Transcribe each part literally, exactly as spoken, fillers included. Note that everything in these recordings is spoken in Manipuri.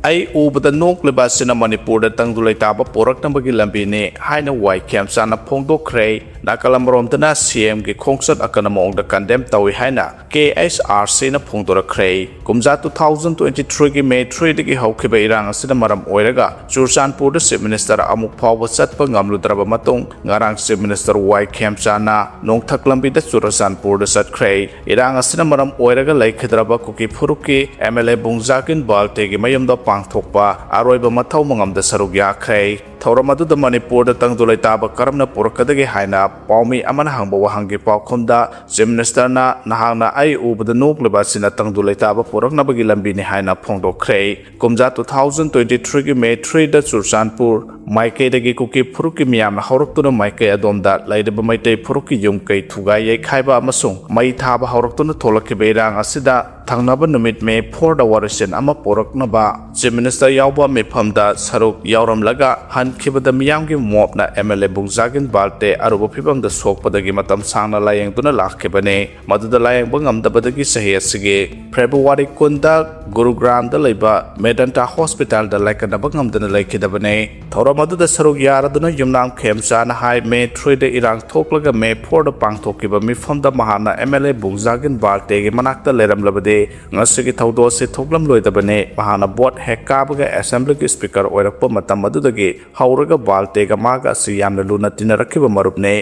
ꯑꯩ ꯎꯕꯗ ꯅꯣꯛꯂꯤꯕ ꯑꯁꯤꯅ ꯃꯅꯤꯄꯨꯔꯗ ꯇꯪꯗꯨ ꯂꯩꯇꯥꯕ ꯄꯨꯔꯛꯅꯕꯒꯤ ꯂꯝꯕꯤꯅꯤ ꯍꯥꯏꯅ ꯋꯥꯏ ꯈꯦꯝꯆꯥꯅ ꯐꯣꯡꯗꯣꯛꯈ꯭ꯔꯦ꯫ ꯅꯥꯀꯜ ꯑꯃꯔꯣꯝꯗꯅ ꯁꯤ ꯑꯦꯝꯒꯤ ꯈꯣꯡꯆꯠ ꯑꯀꯟꯕ ꯃꯑꯣꯡꯗ ꯀꯟꯗꯦꯝ ꯇꯧꯏ ꯍꯥꯏꯅ ꯀꯦ ꯑꯩꯆ ꯑꯥꯔ ꯁꯤꯅ ꯐꯣꯡꯗꯣꯔꯛꯈ꯭ꯔꯦ꯫ ꯀꯨꯝꯖꯥ two thousand twenty threeꯒꯤ May threeꯗꯒꯤ ꯍꯧꯈꯤꯕ ꯏꯔꯥꯡ ꯑꯁꯤꯅ ꯃꯔꯝ ꯑꯣꯏꯔꯒ ꯆꯨꯔꯆꯥꯟꯄꯨꯔꯗ ꯆꯤꯐ ꯃꯤꯅꯤꯁꯇꯔ ꯑꯃꯨꯛ ꯐꯥꯎꯕ ꯆꯠꯄ ꯉꯝꯂꯨꯗ꯭ꯔꯕ ꯃꯇꯨꯡ, ꯉꯔꯥꯡ ꯆꯤꯐ ꯃꯤꯅꯤꯁꯇꯔ ꯋꯥꯏ ꯈꯦꯝꯆꯥꯅ ꯅꯣꯡꯊꯛ ꯂꯝꯕꯤꯗ ꯆꯨꯔꯆꯥꯟꯄꯨꯔꯗ ꯆꯠꯈ꯭ꯔꯦ꯫ ꯏꯔꯥꯡ ꯑꯁꯤꯅ ꯃꯔꯝ ꯑꯣꯏꯔꯒ ꯂꯩꯈꯤꯗ꯭ꯔꯕ ꯀꯨꯀꯤ ꯐꯨꯔꯨꯞꯀꯤ ꯑꯦꯝ ꯑꯦꯜ ꯑꯦ ꯕꯨꯡꯖꯥꯒꯤꯟ ꯕꯥꯜꯇꯦꯒꯤ ꯃꯌꯨꯝꯗ ꯄꯥꯡꯊꯣꯛꯄ ꯑꯔꯣꯏꯕ ꯃꯊꯧ ꯃꯉꯝꯗ ꯁꯔꯨꯛ ꯌꯥꯈ꯭ꯔꯦ꯫ ꯊꯧꯔꯝ ꯑꯗꯨꯗ ꯃꯅꯤꯄꯨꯔꯗ ꯇꯪꯗꯨ ꯂꯩꯇꯥꯕ ꯀꯔꯝꯅ ꯄꯨꯔꯛꯀꯗꯒꯦ ꯍꯥꯏꯅ ꯄꯥꯎꯃꯤ ꯑꯃꯅ ꯍꯪꯕ ꯋꯥꯍꯪꯒꯤ ꯄꯥꯎꯈꯨꯝꯗ, ꯆꯤꯐ ꯃꯤꯅꯤꯁꯇꯔꯅ, "ꯅꯍꯥꯛꯅ ꯑꯩ ꯎꯕꯗ ꯅꯣꯛꯂꯤꯕ ꯑꯁꯤꯅ ꯇꯪꯗꯨ ꯂꯩꯇꯥꯕ ꯄꯨꯔꯛꯅꯕꯒꯤ ꯂꯝꯕꯤꯅꯤ" ꯍꯥꯏꯅ ꯐꯣꯡꯗꯣꯛꯈ꯭ꯔꯦ꯫ ꯀꯨꯝꯖꯥ two thousand twenty threeꯒꯤ May threeꯗ Churachandpur ꯃꯥꯏꯀꯩꯗꯒꯤ ꯀꯨꯀꯤ ꯐꯨꯔꯨꯞꯀꯤ ꯃꯤꯌꯥꯝꯅ ꯍꯧꯔꯛꯇꯨꯅ ꯃꯥꯏꯀꯩ ꯑꯗꯣꯝꯗ ꯂꯩꯔꯤꯕ ꯃꯩꯇꯩ ꯐꯨꯔꯨꯞꯀꯤ ꯌꯨꯝ ꯀꯩ ꯊꯨꯒꯥꯏ ꯌꯩꯈꯥꯏꯕ ꯑꯃꯁꯨꯡ ꯃꯩ ꯊꯥꯕ ꯍꯧꯔꯛꯇꯨꯅ ꯊꯣꯛꯂꯛꯈꯤꯕ ꯏꯔꯥꯡ ꯑꯁꯤꯗ ꯊꯪꯅꯕ ꯅꯨꯃꯤꯠ May fourꯗ ꯋꯥꯔꯣꯏꯁꯤꯟ ꯑꯃ ꯄꯣꯔꯛꯅꯕ ꯆꯤꯐ ꯃꯤꯅꯤꯁꯇꯔ ꯌꯥꯎꯕ ꯃꯤꯐꯝꯗ ꯁꯔꯨꯛ ꯌꯥꯎꯔꯝꯂꯒ ꯍꯟꯈꯤꯕꯗ ꯃꯤꯌꯥꯝꯒꯤ ꯃꯣꯞꯅ ꯑꯦꯝ ꯑꯦꯜ ꯑꯦ ꯕꯨꯡꯖꯥꯒꯤꯟ ꯕꯥꯜꯇꯦ ꯑꯔꯨꯕ ꯐꯤꯕꯝꯗ ꯁꯣꯛꯄꯗꯒꯤ ꯃꯇꯝ ꯁꯥꯡꯅ ꯂꯥꯌꯦꯡꯗꯨꯅ ꯂꯥꯛꯈꯤꯕꯅꯤ꯫ ꯃꯗꯨꯗ ꯂꯥꯌꯦꯡꯕ ꯉꯝꯗꯕꯗꯒꯤ ꯆꯍꯤ ꯑꯁꯤꯒꯤ ꯐꯦꯕ꯭ꯔꯨꯋꯥꯔꯤ ꯀꯨꯟꯗ ꯒꯨꯔꯨꯒ꯭ꯔꯥꯝꯗ ꯂꯩꯕ ꯃꯦꯗꯟꯇꯥ ꯍꯣꯁꯄꯤꯇꯥꯜꯗ ꯂꯥꯏꯀꯠꯅꯕ ꯉꯝꯗꯅ ꯂꯩꯈꯤꯗꯕꯅꯤ꯫ ꯊꯧꯔꯝ ꯑꯗꯨꯗ ꯁꯔꯨꯛ ꯌꯥꯔꯗꯨꯅ ꯌꯨꯝꯅꯥꯝ ꯈꯦꯝꯆꯥꯅ ꯍꯥꯏ, May threeꯗ ꯏꯔꯥꯡ ꯊꯣꯛꯂꯒ May fourꯗ ꯄꯥꯡꯊꯣꯛꯈꯤꯕ ꯃꯤꯐꯝꯗ ꯃꯍꯥꯛꯅ ꯑꯦꯝ ꯑꯦꯜ ꯑꯦ ꯕꯨꯡꯖꯥꯒꯤꯟ ꯕꯥꯜꯇꯦꯒꯤ ꯃꯅꯥꯛꯇ ꯂꯩꯔꯝꯂꯕꯗꯤ ꯉꯁꯤꯒꯤ ꯊꯧꯗꯣꯛ ꯑꯁꯤ ꯊꯣꯛꯂꯝꯂꯣꯏꯗꯕꯅꯤ꯫ ꯃꯍꯥꯛꯅ ꯚꯣꯠ ꯍꯦꯛ ꯀꯥꯕꯒ ꯑꯦꯁꯦꯝꯕ꯭ꯂꯤꯒꯤ ꯁ꯭ꯄꯤꯀꯔ ꯑꯣꯏꯔꯛꯄ ꯃꯇꯝ ꯑꯗꯨꯗꯒꯤ ꯍꯧꯔꯒ ꯕꯥꯜꯇꯦꯒ ꯃꯥꯒ ꯑꯁꯤ ꯌꯥꯝꯅ ꯂꯨꯅ ꯇꯤꯟꯅꯔꯛꯈꯤꯕ ꯃꯔꯨꯞꯅꯤ꯫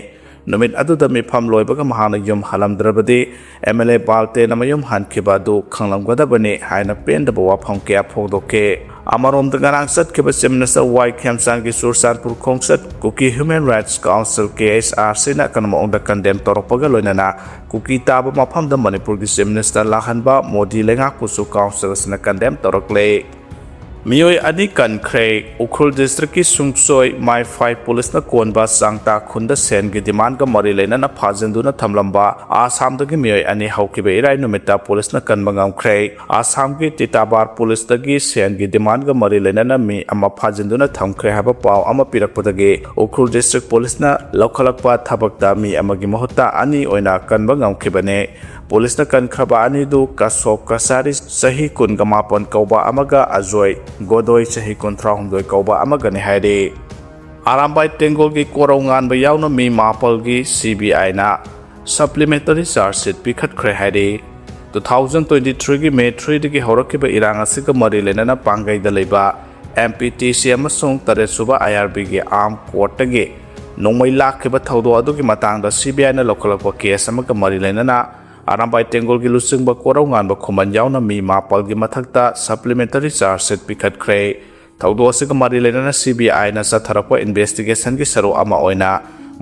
ꯅꯨꯃꯤꯠ ꯑꯗꯨꯗ ꯃꯤꯐꯝ ꯂꯣꯏꯕꯒ ꯃꯍꯥꯛꯅ ꯌꯨꯝ ꯍꯜꯂꯝꯗ꯭ꯔꯕꯗꯤ ꯑꯦꯝ ꯑꯦꯜ ꯑꯦ ꯕꯥꯜꯇꯦꯅ ꯃꯌꯨꯝ ꯍꯟꯈꯤꯕ ꯑꯗꯨ ꯈꯪꯂꯝꯒꯗꯕꯅꯤ ꯍꯥꯏꯅ ꯄꯦꯟꯗꯕ ꯋꯥꯐꯝ ꯀꯌꯥ ꯐꯣꯡꯗꯣꯛꯈꯤ꯫ ꯑꯃꯔꯣꯝꯗ, ꯉꯔꯥꯡ ꯆꯠꯈꯤꯕ ꯆꯤꯐ ꯃꯤꯅꯤꯁꯇꯔ ꯋꯥꯏ ꯈꯦꯝꯆꯥꯟꯒꯤ ꯆꯨꯔꯆꯥꯟꯄꯨꯔ ꯈꯣꯡꯆꯠ ꯀꯨꯀꯤ ꯍ꯭ꯌꯨꯃꯦꯟ ꯔꯥꯏꯠꯁ ꯀꯥꯎꯟꯁꯤꯜ, ꯀꯦ ꯑꯩꯆ ꯑꯥꯔ ꯁꯤꯅ ꯑꯀꯟꯕ ꯃꯑꯣꯡꯗ ꯀꯟꯗꯦꯝ ꯇꯧꯔꯛꯄꯒ ꯂꯣꯏꯅꯅ ꯀꯨꯀꯤ ꯇꯥꯕ ꯃꯐꯝꯗ ꯃꯅꯤꯄꯨꯔꯒꯤ ꯆꯤꯐ ꯃꯤꯅꯤꯁꯇꯔ ꯂꯥꯛꯍꯟꯕ ꯃꯣꯗꯤ ꯂꯩꯉꯥꯛꯄꯨꯁꯨ ꯀꯥꯎꯟꯁꯤꯜ ꯑꯁꯤꯅ ꯀꯟꯗꯦꯝ ꯇꯧꯔꯛꯂꯦ꯫ ꯃꯤꯑꯣꯏ ꯑꯅꯤ ꯀꯟꯈ꯭ꯔꯦ꯫ ꯎꯈ꯭ꯔꯨꯜ ꯗꯤꯁꯇ꯭ꯔꯤꯛꯀꯤ ꯁꯨꯡꯁꯣꯏ ꯃꯥꯏꯐꯥꯏ ꯄꯨꯂꯤꯁꯅ ꯀꯣꯟꯕ ꯆꯥꯡꯇꯥ ꯈꯨꯟꯗ ꯁꯦꯟꯒꯤ ꯗꯤꯃꯥꯟꯒ ꯃꯔꯤ ꯂꯩꯅꯅ ꯐꯥꯖꯤꯟꯗꯨꯅ ꯊꯝꯂꯝꯕ ꯑꯁꯥꯝꯗꯒꯤ ꯃꯤꯑꯣꯏ ꯑꯅꯤ ꯍꯧꯈꯤꯕ ꯏꯔꯥꯏ ꯅꯨꯃꯤꯠꯇ ꯄꯨꯂꯤꯁꯅ ꯀꯟꯕ ꯉꯝꯈ꯭ꯔꯦ꯫ ꯑꯁꯥꯝꯒꯤ ꯇꯤꯇꯥꯕꯥꯔ ꯄꯨꯂꯤꯁꯇꯒꯤ ꯁꯦꯟꯒꯤ ꯗꯤꯃꯥꯟꯒ ꯃꯔꯤ ꯂꯩꯅꯅ ꯃꯤ ꯑꯃ ꯐꯥꯖꯤꯟꯗꯨꯅ ꯊꯝꯈ꯭ꯔꯦ ꯍꯥꯏꯕ ꯄꯥꯎ ꯑꯃ ꯄꯤꯔꯛꯄꯗꯒꯤ ꯎꯈ꯭ꯔꯨꯜ ꯗꯤꯁꯇ꯭ꯔꯤꯛ ꯄꯨꯂꯤꯁꯅ ꯂꯧꯈꯠꯂꯛꯄ ꯊꯕꯛꯇ ꯃꯤ ꯑꯃꯒꯤ ꯃꯍꯨꯠꯇ ꯑꯅꯤ ꯑꯣꯏꯅ ꯀꯟꯕ ꯉꯝꯈꯤꯕꯅꯤ꯫ ꯄꯨꯂꯤꯁꯅ ꯀꯟꯈ꯭ꯔꯕ ꯑꯅꯤꯗꯨ ꯀꯁꯣꯞ ꯀꯁꯥꯔꯤ, ꯆꯍꯤ ꯀꯨꯟꯒ ꯃꯥꯄꯟ ꯀꯧꯕ ꯑꯃꯒ ꯑꯖꯣꯏ ꯒꯣꯗꯣꯏ, ꯆꯍꯤ ꯀꯨꯟꯊ꯭ꯔꯥ ꯍꯨꯝꯗꯣꯏ ꯀꯧꯕ ꯑꯃꯒꯅꯤ ꯍꯥꯏꯔꯤ꯫ ꯑꯔꯥꯝꯕꯥꯏ ꯇꯦꯡꯒꯣꯜꯒꯤ ꯀꯣꯔꯧ ꯉꯥꯟꯕ ꯌꯥꯎꯅ ꯃꯤ ꯃꯥꯄꯜꯒꯤ ꯁꯤ ꯕꯤ ꯑꯥꯏꯅ supplementary charge sheet ꯄꯤꯈꯠꯈ꯭ꯔꯦ ꯍꯥꯏꯔꯤ꯫ Two thousand twenty three ꯒꯤ May three ꯗꯒꯤ ꯍꯧꯔꯛꯈꯤꯕ ꯏꯔꯥꯡ ꯑꯁꯤꯒ ꯃꯔꯤ ꯂꯩꯅꯅ ꯄꯥꯡꯒꯩꯗ ꯂꯩꯕ ꯑꯦꯝ ꯄꯤ ꯇꯤ ꯁꯤ ꯑꯃꯁꯨꯡ ꯇꯔꯦꯠ ꯁꯨꯕ ꯑꯥꯏ ꯑꯥꯔ ꯕꯤꯒꯤ armed courtꯇꯒꯤ ꯅꯣꯡꯃꯩ ꯂꯥꯛꯈꯤꯕ ꯊꯧꯗꯣꯛ ꯑꯗꯨꯒꯤ ꯃꯇꯥꯡꯗ ꯁꯤ ꯕꯤ ꯑꯥꯏꯅ ꯂꯧꯈꯠꯂꯛꯄ case ꯑꯃꯒ ꯃꯔꯤ ꯂꯩꯅꯅ ꯑꯔꯥꯝꯕꯥꯏ ꯇꯦꯡꯒꯣꯜꯒꯤ ꯂꯨꯆꯤꯡꯕ ꯀꯣꯔꯧ ꯉꯥꯟꯕ ꯈꯨꯃꯟ ꯌꯥꯎꯅ ꯃꯤ ꯃꯥꯄꯜꯒꯤ ꯃꯊꯛꯇ supplementary charge sheet ꯄꯤꯈꯠꯈ꯭ꯔꯦ꯫ ꯊꯧꯗꯣꯛ ꯑꯁꯤꯒ ꯃꯔꯤ ꯂꯩꯅꯅ ꯁꯤ ꯕꯤ ꯑꯥꯏꯅ ꯆꯠꯊꯔꯛꯄ investigationꯒꯤ ꯁꯔꯨꯛ ꯑꯃ ꯑꯣꯏꯅ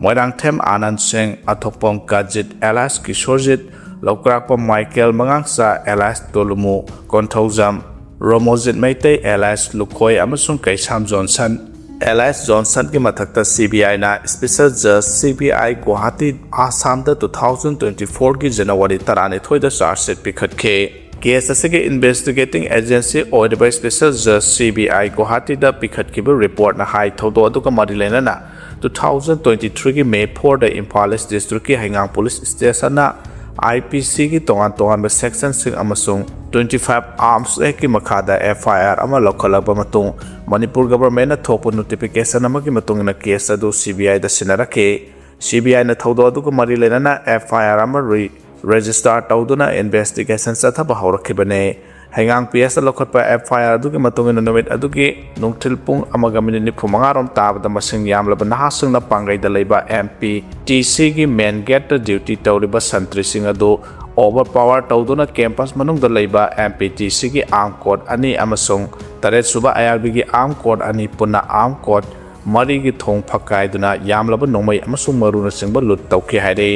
ꯃꯣꯏꯔꯥꯡꯊꯦꯝ ꯑꯥꯅꯟ ꯁꯤꯡ, ꯑꯊꯣꯛꯄꯝ ꯀꯥꯖꯤꯠ alias ꯀꯤꯁꯣꯔꯖꯤꯠ, ꯂꯧꯀ꯭ꯔꯥꯛꯄꯝ ꯃꯥꯏꯀꯦꯜ ꯃꯉꯥꯡꯆꯥ alias ꯇꯣꯂꯨꯃꯨ, ꯀꯣꯟꯊꯧꯖꯝ ꯔꯣꯃꯣꯖꯤꯠ ꯃꯩꯇꯩ alias ꯂꯨꯈꯣꯏ ꯑꯃꯁꯨꯡ ꯀꯩꯁꯥꯝ ꯖꯣꯟꯁꯟ alias ꯖꯣꯟꯁꯟꯒꯤ ꯃꯊꯛꯇ ꯁꯤ ꯕꯤ ꯑꯥꯏꯅ special judge C B I Guwahati, ꯑꯁꯥꯝꯗ two thousand twenty fourꯒꯤ January ꯇꯔꯥꯅꯤꯊꯣꯏꯗ charge sheet ꯄꯤꯈꯠꯈꯤ꯫ Case ꯑꯁꯤꯒꯤ investigating agency ꯑꯣꯏꯔꯤꯕ special judge C B I ꯒꯨꯋꯥꯍꯥꯇꯤꯗ ꯄꯤꯈꯠꯈꯤꯕ reportꯅ ꯍꯥꯏ, ꯊꯧꯗꯣꯛ ꯑꯗꯨꯒ ꯃꯔꯤ ꯂꯩꯅꯅ two thousand twenty threeꯒꯤ May fourꯗ Imphal East districtꯀꯤ ꯍꯩꯉꯥꯡ police stationꯅ I P Cꯒꯤ ꯇꯣꯉꯥꯟ ꯇꯣꯉꯥꯟꯕ sectionꯁꯤꯡ ꯑꯃꯁꯨꯡ twenty five Arms Actꯀꯤ ꯃꯈꯥꯗ F I R ꯑꯃ ꯂꯧꯈꯠꯂꯕ ꯃꯇꯨꯡ, ꯃꯅꯤꯄꯨꯔ governmentꯅ ꯊꯣꯛꯄ notification ꯑꯃꯒꯤ ꯃꯇꯨꯡ ꯏꯟꯅ case ꯑꯗꯨ C B Iꯗ ꯁꯤꯟꯅꯔꯛꯈꯤ꯫ C B Iꯅ ꯊꯧꯗꯣꯛ ꯑꯗꯨꯒ ꯃꯔꯤ ꯂꯩꯅꯅ F I R ꯑꯃ re-, register ꯇꯧꯗꯨꯅ investigation ꯆꯠꯊꯕ ꯍꯧꯔꯛꯈꯤꯕꯅꯤ꯫ ꯍꯩꯉꯥꯡ P S ꯇ ꯂꯧꯈꯠꯄ F I R ꯑꯗꯨꯒꯤ ꯃꯇꯨꯡ ꯏꯟꯅ ꯅꯨꯃꯤꯠ ꯑꯗꯨꯒꯤ ꯅꯨꯡꯊꯤꯜ ꯄꯨꯡ ꯑꯃꯒ minute ꯅꯤꯐꯨ ꯃꯉꯥ ꯔꯣꯝ ꯇꯥꯕꯗ ꯃꯁꯤꯡ ꯌꯥꯝꯂꯕ ꯅꯍꯥꯁꯤꯡꯅ ꯄꯥꯡꯒꯩꯗ ꯂꯩꯕ M P T Cꯒꯤ main gateꯇ duty ꯇꯧꯔꯤꯕ ꯁꯟꯇ꯭ꯔꯤꯁꯤꯡ ꯑꯗꯨ overpower ꯇꯧꯗꯨꯅ campus ꯃꯅꯨꯡꯗ ꯂꯩꯕ M P T Cꯒꯤ armed court ꯑꯅꯤ ꯑꯃꯁꯨꯡ ꯇꯔꯦꯠ ꯁꯨꯕ I R Bꯒꯤ armed court ꯑꯅꯤ ꯄꯨꯟꯅ armed court ꯃꯔꯤꯒꯤ ꯊꯣꯡ ꯐꯛꯀꯥꯏꯗꯨꯅ ꯌꯥꯝꯂꯕ ꯅꯣꯡꯃꯩ ꯑꯃꯁꯨꯡ ꯃꯔꯨꯅꯆꯤꯡꯕ loot ꯇꯧꯈꯤ ꯍꯥꯏꯔꯤ꯫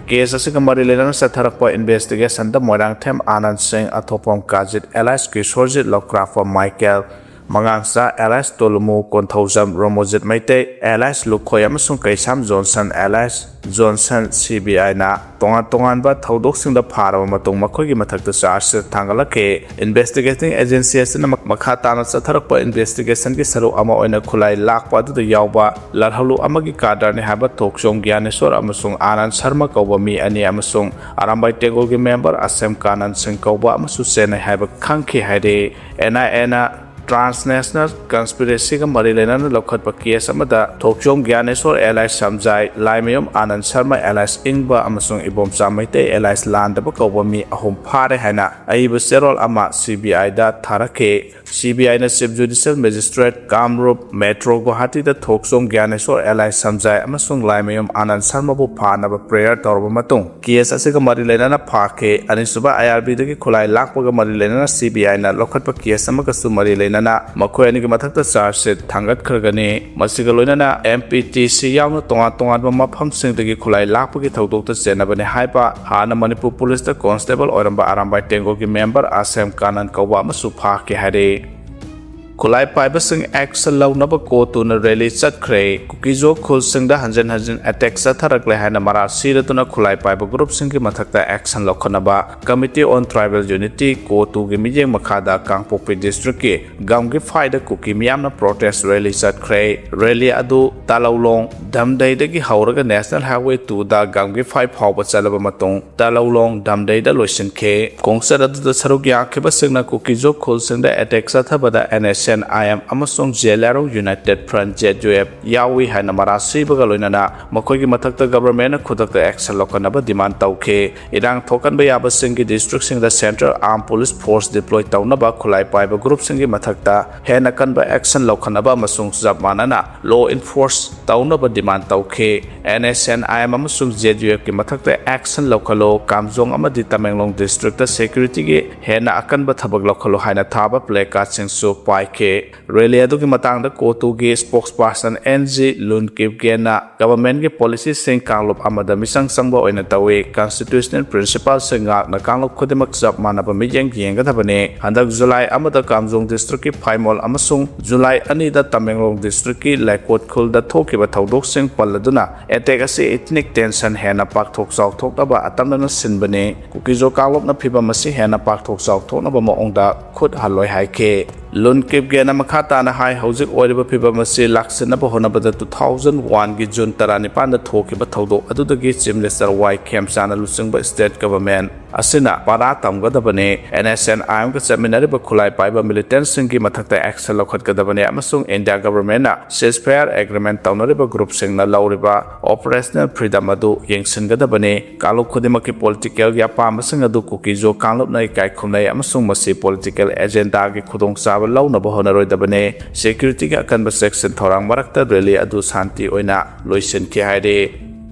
Case ꯑꯁꯤꯒ ꯃꯔꯤ ꯂꯩꯅꯅ ꯆꯠꯊꯔꯛꯄ investigationꯗ ꯃꯣꯏꯔꯥꯡꯊꯦꯝ ꯑꯥꯅꯟ ꯁꯤꯡ, ꯑꯊꯣꯛꯄꯝ ꯀꯥꯖꯤꯠ alias ꯀꯤꯁꯣꯔꯖꯤꯠ, ꯂꯧꯀ꯭ꯔꯥꯛꯄꯝ ꯃꯥꯏꯀꯦꯜ, ꯃꯉꯥꯡꯆꯥ alias ꯇꯣꯂꯨꯃꯨ, ꯀꯣꯟꯊꯧꯖꯝ ꯔꯣꯃꯣꯖꯤꯠ ꯃꯩꯇꯩ alias ꯂꯨꯈꯣꯏ ꯑꯃꯁꯨꯡ Keisham Johnson alias Johnson C B ꯑꯥꯏꯅ ꯇꯣꯉꯥꯟ ꯇꯣꯉꯥꯟꯕ ꯊꯧꯗꯣꯛꯁꯤꯡꯗ ꯐꯥꯔꯕ ꯃꯇꯨꯡ ꯃꯈꯣꯏꯒꯤ ꯃꯊꯛꯇ charge sheet ꯊꯥꯡꯒꯠꯂꯛꯈꯤ꯫ Investigating agency ꯑꯁꯤꯅ ꯃꯈꯥ ꯇꯥꯅ ꯆꯠꯊꯔꯛꯄ investigationꯒꯤ ꯁꯔꯨꯛ ꯑꯃ ꯑꯣꯏꯅ ꯈꯨꯠꯂꯥꯏ ꯂꯥꯛꯄ ꯑꯗꯨꯗ ꯌꯥꯎꯕ ꯂꯥꯜꯍꯧꯂꯨ ꯑꯃꯒꯤ cadreꯅꯤ ꯍꯥꯏꯕ ꯊꯣꯛꯆꯣꯝ ꯒ꯭ꯌꯥꯅꯦꯁꯣꯔ ꯑꯃꯁꯨꯡ ꯑꯅꯟ ꯁꯔꯃ ꯀꯧꯕ ꯃꯤ ꯑꯅꯤ ꯑꯃꯁꯨꯡ ꯑꯔꯥꯝꯕꯥꯏ ꯇꯦꯡꯒꯣꯜꯒꯤ member ꯑꯁꯦꯝ ꯀꯥꯅꯟ ꯁꯤꯡ ꯀꯧꯕ ꯑꯃꯁꯨ ꯆꯦꯟꯅꯩ ꯍꯥꯏꯕ ꯈꯪꯈꯤ ꯍꯥꯏꯔꯤ꯫ N I Aꯅ transnational conspiracyꯒ ꯃꯔꯤ ꯂꯩꯅꯅ ꯂꯧꯈꯠꯄ case ꯑꯃꯗ ꯊꯣꯛꯆꯣꯝ ꯒ꯭ꯌꯥꯅꯦꯁꯣꯔ alias ꯁꯝꯖꯥꯏ, ꯂꯥꯏꯃꯌꯨꯝ ꯑꯅꯟ ꯁꯔꯃ alias ꯏꯪꯕ ꯑꯃꯁꯨꯡ ꯏꯕꯣꯝꯆꯥ ꯃꯩꯇꯩ alias ꯂꯥꯟꯗꯕ ꯀꯧꯕ ꯃꯤ ꯑꯍꯨꯝ ꯐꯥꯔꯦ ꯍꯥꯏꯅ ꯑꯏꯕ ꯆꯦꯔꯣꯜ ꯑꯃ C B Iꯗ ꯊꯥꯔꯛꯈꯤ꯫ C B Iꯅ Chief Judicial Magistrate Kamrup, Metro Guwahatiꯗ ꯊꯣꯛꯆꯣꯝ ꯒ꯭ꯌꯥꯅꯦꯁꯣꯔ alias ꯁꯝꯖꯥꯏ ꯑꯃꯁꯨꯡ ꯂꯥꯏꯃꯌꯨꯝ ꯑꯅꯟ ꯁꯔꯃꯕꯨ ꯐꯥꯅꯕ prayer ꯇꯧꯔꯕ ꯃꯇꯨꯡ, case ꯑꯁꯤꯒ ꯃꯔꯤ ꯂꯩꯅꯅ ꯐꯥꯈꯤ꯫ ꯑꯅꯤꯁꯨꯕ I R Bꯗꯒꯤ ꯈꯨꯠꯂꯥꯏ ꯂꯥꯛꯄꯒ ꯃꯔꯤ ꯂꯩꯅꯅ C B Iꯅ ꯂꯧꯈꯠꯄ case ꯑꯃꯒꯁꯨ ꯃꯔꯤ ꯂꯩꯅꯅ ꯃꯈꯣꯏ ꯑꯅꯤꯒꯤ ꯃꯊꯛꯇ charge sheet ꯊꯥꯡꯒꯠꯈ꯭ꯔꯒꯅꯤ꯫ ꯃꯁꯤꯒ ꯂꯣꯏꯅꯅ M P T C ꯌꯥꯎꯅ ꯇꯣꯉꯥꯟ ꯇꯣꯉꯥꯟꯕ ꯃꯐꯝꯁꯤꯡꯗꯒꯤ ꯈꯨꯠꯂꯥꯏ ꯂꯥꯛꯄꯒꯤ ꯊꯧꯗꯣꯛꯇ ꯆꯦꯟꯅꯕꯅꯤ ꯍꯥꯏꯕ ꯍꯥꯟꯅ ꯃꯅꯤꯄꯨꯔ ꯄꯨꯂꯤꯁꯇ constable ꯑꯣꯏꯔꯝꯕ ꯑꯔꯥꯝꯕꯥꯏ ꯇꯦꯡꯒꯣꯜꯒꯤ member ꯑꯁꯦꯝ ꯀꯥꯅꯟ ꯀꯧꯕ ꯑꯃꯁꯨ ꯐꯥꯈꯤ ꯍꯥꯏꯔꯤ꯫ ꯈꯨꯠꯂꯥꯏ ꯄꯥꯏꯕꯁꯤꯡ action ꯂꯧꯅꯕ ꯀꯣꯇꯨꯅ rally ꯆꯠꯈ꯭ꯔꯦ꯫ ꯀꯨꯀꯤꯖꯣ ꯈꯨꯜꯁꯤꯡꯗ ꯍꯟꯖꯤꯟ ꯍꯟꯖꯤꯟ attack ꯆꯠꯊꯔꯛꯂꯦ ꯍꯥꯏꯅ ꯃꯔꯥꯜ ꯁꯤꯔꯗꯨꯅ ꯈꯨꯠꯂꯥꯏ ꯄꯥꯏꯕ groupꯁꯤꯡꯒꯤ ꯃꯊꯛꯇ action ꯂꯧꯈꯠꯅꯕ Committee on Tribal Unity, ꯀꯣꯇꯨꯒꯤ ꯃꯤꯠꯌꯦꯡ ꯃꯈꯥꯗ ꯀꯥꯡꯄꯣꯛꯄꯤ districtꯀꯤ ꯒꯝꯒꯤꯐꯥꯏꯗ ꯀꯨꯀꯤ ꯃꯤꯌꯥꯝꯅ protest rally ꯆꯠꯈ꯭ꯔꯦ꯫ Rally ꯑꯗꯨ ꯇꯥꯂꯧꯂꯣꯡ ꯗꯝꯗꯩꯗꯒꯤ ꯍꯧꯔꯒ National Highway twoꯗ ꯒꯝꯒꯤꯐꯥꯏ ꯐꯥꯎꯕ ꯆꯠꯂꯕ ꯃꯇꯨꯡ ꯇꯥꯂꯧꯂꯣꯡ ꯗꯝꯗꯩꯗ ꯂꯣꯏꯁꯤꯟꯈꯤ꯫ ꯈꯣꯡꯆꯠ ꯑꯗꯨꯗ ꯁꯔꯨꯛ ꯌꯥꯈꯤꯕꯁꯤꯡꯅ ꯀꯨꯀꯤꯖꯣ ꯈꯨꯜꯁꯤꯡꯗ attack ꯆꯠꯊꯕꯗ N S N I M ꯑꯃꯁꯨꯡ Zeliangrong United Front, Z U F, ꯌꯥꯎꯏ ꯍꯥꯏꯅ ꯃꯔꯥꯜ ꯁꯤꯕꯒ ꯂꯣꯏꯅꯅ ꯃꯈꯣꯏꯒꯤ ꯃꯊꯛꯇ governmentꯅ ꯈꯨꯗꯛꯇ action ꯂꯧꯈꯠꯅꯕ demand ꯇꯧꯈꯤ꯫ ꯏꯔꯥꯡ ꯊꯣꯛꯍꯟꯕ ꯌꯥꯕꯁꯤꯡꯒꯤ districtꯁꯤꯡꯗ Central Armed Police Force deploy ꯇꯧꯅꯕ ꯈꯨꯠꯂꯥꯏ ꯄꯥꯏꯕ groupꯁꯤꯡꯒꯤ ꯃꯊꯛꯇ ꯍꯦꯟꯅ ꯀꯟꯕ action ꯂꯧꯈꯠꯅꯕ ꯑꯃꯁꯨꯡ ꯆꯞ ꯃꯥꯟꯅꯅ law enforce ꯇꯧꯅꯕ demand ꯇꯧꯈꯤ꯫ N S N I M ꯑꯃꯁꯨꯡ Z U Fꯀꯤ ꯃꯊꯛꯇ action ꯂꯧꯈꯠꯂꯨ, ꯀꯥꯝꯖꯣꯡ ꯑꯃꯗꯤ ꯇꯃꯦꯡꯂꯣꯡ districtꯇ securityꯒꯤ ꯍꯦꯟꯅ ꯑꯀꯟꯕ ꯊꯕꯛ ꯂꯧꯈꯠꯂꯨ ꯍꯥꯏꯅ ꯊꯥꯕ placardꯁꯤꯡꯁꯨ ꯄꯥꯏ ꯈꯦ꯫ ꯔꯦꯂꯤ ꯑꯗꯨꯒꯤ ꯃꯇꯥꯡꯗ ꯀꯣꯇꯨꯒꯤ spokesperson ꯑꯦꯟ ꯖꯤ ꯂꯨꯟꯀꯤꯞꯒꯦꯟꯅ governmentꯀꯤ policyꯁꯤꯡ ꯀꯥꯡꯂꯨꯞ ꯑꯃꯗ ꯃꯤꯆꯪ ꯆꯪꯕ ꯑꯣꯏꯅ ꯇꯧꯏ, constitutional principleꯁꯤꯡ ꯉꯥꯛꯅ ꯀꯥꯡꯂꯨꯞ ꯈꯨꯗꯤꯡꯃꯛ ꯆꯞ ꯃꯥꯟꯅꯕ ꯃꯤꯠꯌꯦꯡ ꯌꯦꯡꯒꯗꯕꯅꯤ꯫ ꯍꯟꯗꯛ ꯖꯨꯂꯥꯏ ꯑꯃꯗ ꯀꯥꯝꯖꯣꯡ districtꯀꯤ ꯐꯥꯏꯃꯣꯜ ꯑꯃꯁꯨꯡ ꯖꯨꯂꯥꯏ ꯑꯅꯤꯗ ꯇꯃꯦꯡꯂꯣꯡ districtꯀꯤ ꯂꯩꯀꯣꯠꯈꯨꯜꯗ ꯊꯣꯛꯈꯤꯕ ꯊꯧꯗꯣꯛꯁꯤꯡ ꯄꯜꯂꯗꯨꯅ attack ꯑꯁꯤ ethnic tension ꯍꯦꯟꯅ ꯄꯥꯛꯊꯣꯛ ꯆꯥꯎꯊꯣꯛꯅꯕ ꯑꯇꯝꯅꯅ ꯁꯤꯟꯕꯅꯤ꯫ ꯀꯨꯀꯤꯖꯣ ꯀꯥꯡꯂꯨꯞꯅ ꯐꯤꯚꯝ ꯑꯁꯤ ꯍꯦꯟꯅ ꯄꯥꯛꯊꯣꯛ ꯆꯥꯎꯊꯣꯛꯅꯕ ꯃꯑꯣꯡꯗ ꯈꯨꯠ ꯍꯜꯂꯣꯏ ꯍꯥꯏꯈꯤ꯫ ꯂꯨꯟꯀꯤꯞꯒꯦꯟꯅ ꯃꯈꯥ ꯇꯥꯅ ꯍꯥꯏ, ꯍꯧꯖꯤꯛ ꯑꯣꯏꯔꯤꯕ ꯐꯤꯚꯝ ꯑꯁꯤ ꯂꯥꯛꯁꯤꯟꯅꯕ ꯍꯣꯠꯅꯕꯗ two thousand oneꯒꯤ June ꯇꯔꯥꯅꯤꯄꯥꯟꯗ ꯊꯣꯛꯈꯤꯕ ꯊꯧꯗꯣꯛ ꯑꯗꯨꯗꯒꯤ Chief Minister ꯋꯥꯏ ꯈꯦꯝꯆꯥꯅ ꯂꯨꯆꯤꯡꯕ state government ꯑꯁꯤꯅ ꯄꯔꯥ ꯇꯝꯒꯗꯕꯅꯤ, NSCN-IMꯒ ꯆꯠꯃꯤꯟꯅꯔꯤꯕ ꯈꯨꯠꯂꯥꯏ ꯄꯥꯏꯕ militantꯁꯤꯡꯒꯤ ꯃꯊꯛꯇ action ꯂꯧꯈꯠꯀꯗꯕꯅꯤ ꯑꯃꯁꯨꯡ India governmentꯅ ceasefire agreement ꯇꯧꯅꯔꯤꯕ groupꯁꯤꯡꯅ ꯂꯧꯔꯤꯕ operational freedom ꯑꯗꯨ ꯌꯦꯡꯁꯤꯟꯒꯗꯕꯅꯤ꯫ ꯀꯥꯡꯂꯨꯞ ꯈꯨꯗꯤꯡꯃꯛꯀꯤ politicalꯒꯤ ꯑꯄꯥꯝꯕꯁꯤꯡ ꯑꯗꯨ ꯀꯨꯀꯤꯖꯣ ꯀꯥꯡꯂꯨꯞꯅ ꯏꯀꯥꯏ ꯈꯨꯝꯅꯩ ꯑꯃꯁꯨꯡ ꯃꯁꯤ political agendaꯒꯤ ꯈꯨꯗꯣꯡꯆꯥꯕ ꯂꯧꯅꯕ ꯍꯣꯠꯅꯔꯣꯏꯗꯕꯅꯤ꯫ Securityꯒꯤ ꯑꯀꯟꯕ ꯆꯦꯛꯁꯤꯟ ꯊꯧꯔꯥꯡ ꯃꯔꯛꯇ rally ꯑꯗꯨ ꯁꯥꯟꯇꯤ ꯑꯣꯏꯅ ꯂꯣꯏꯁꯤꯟꯈꯤ ꯍꯥꯏꯔꯤ꯫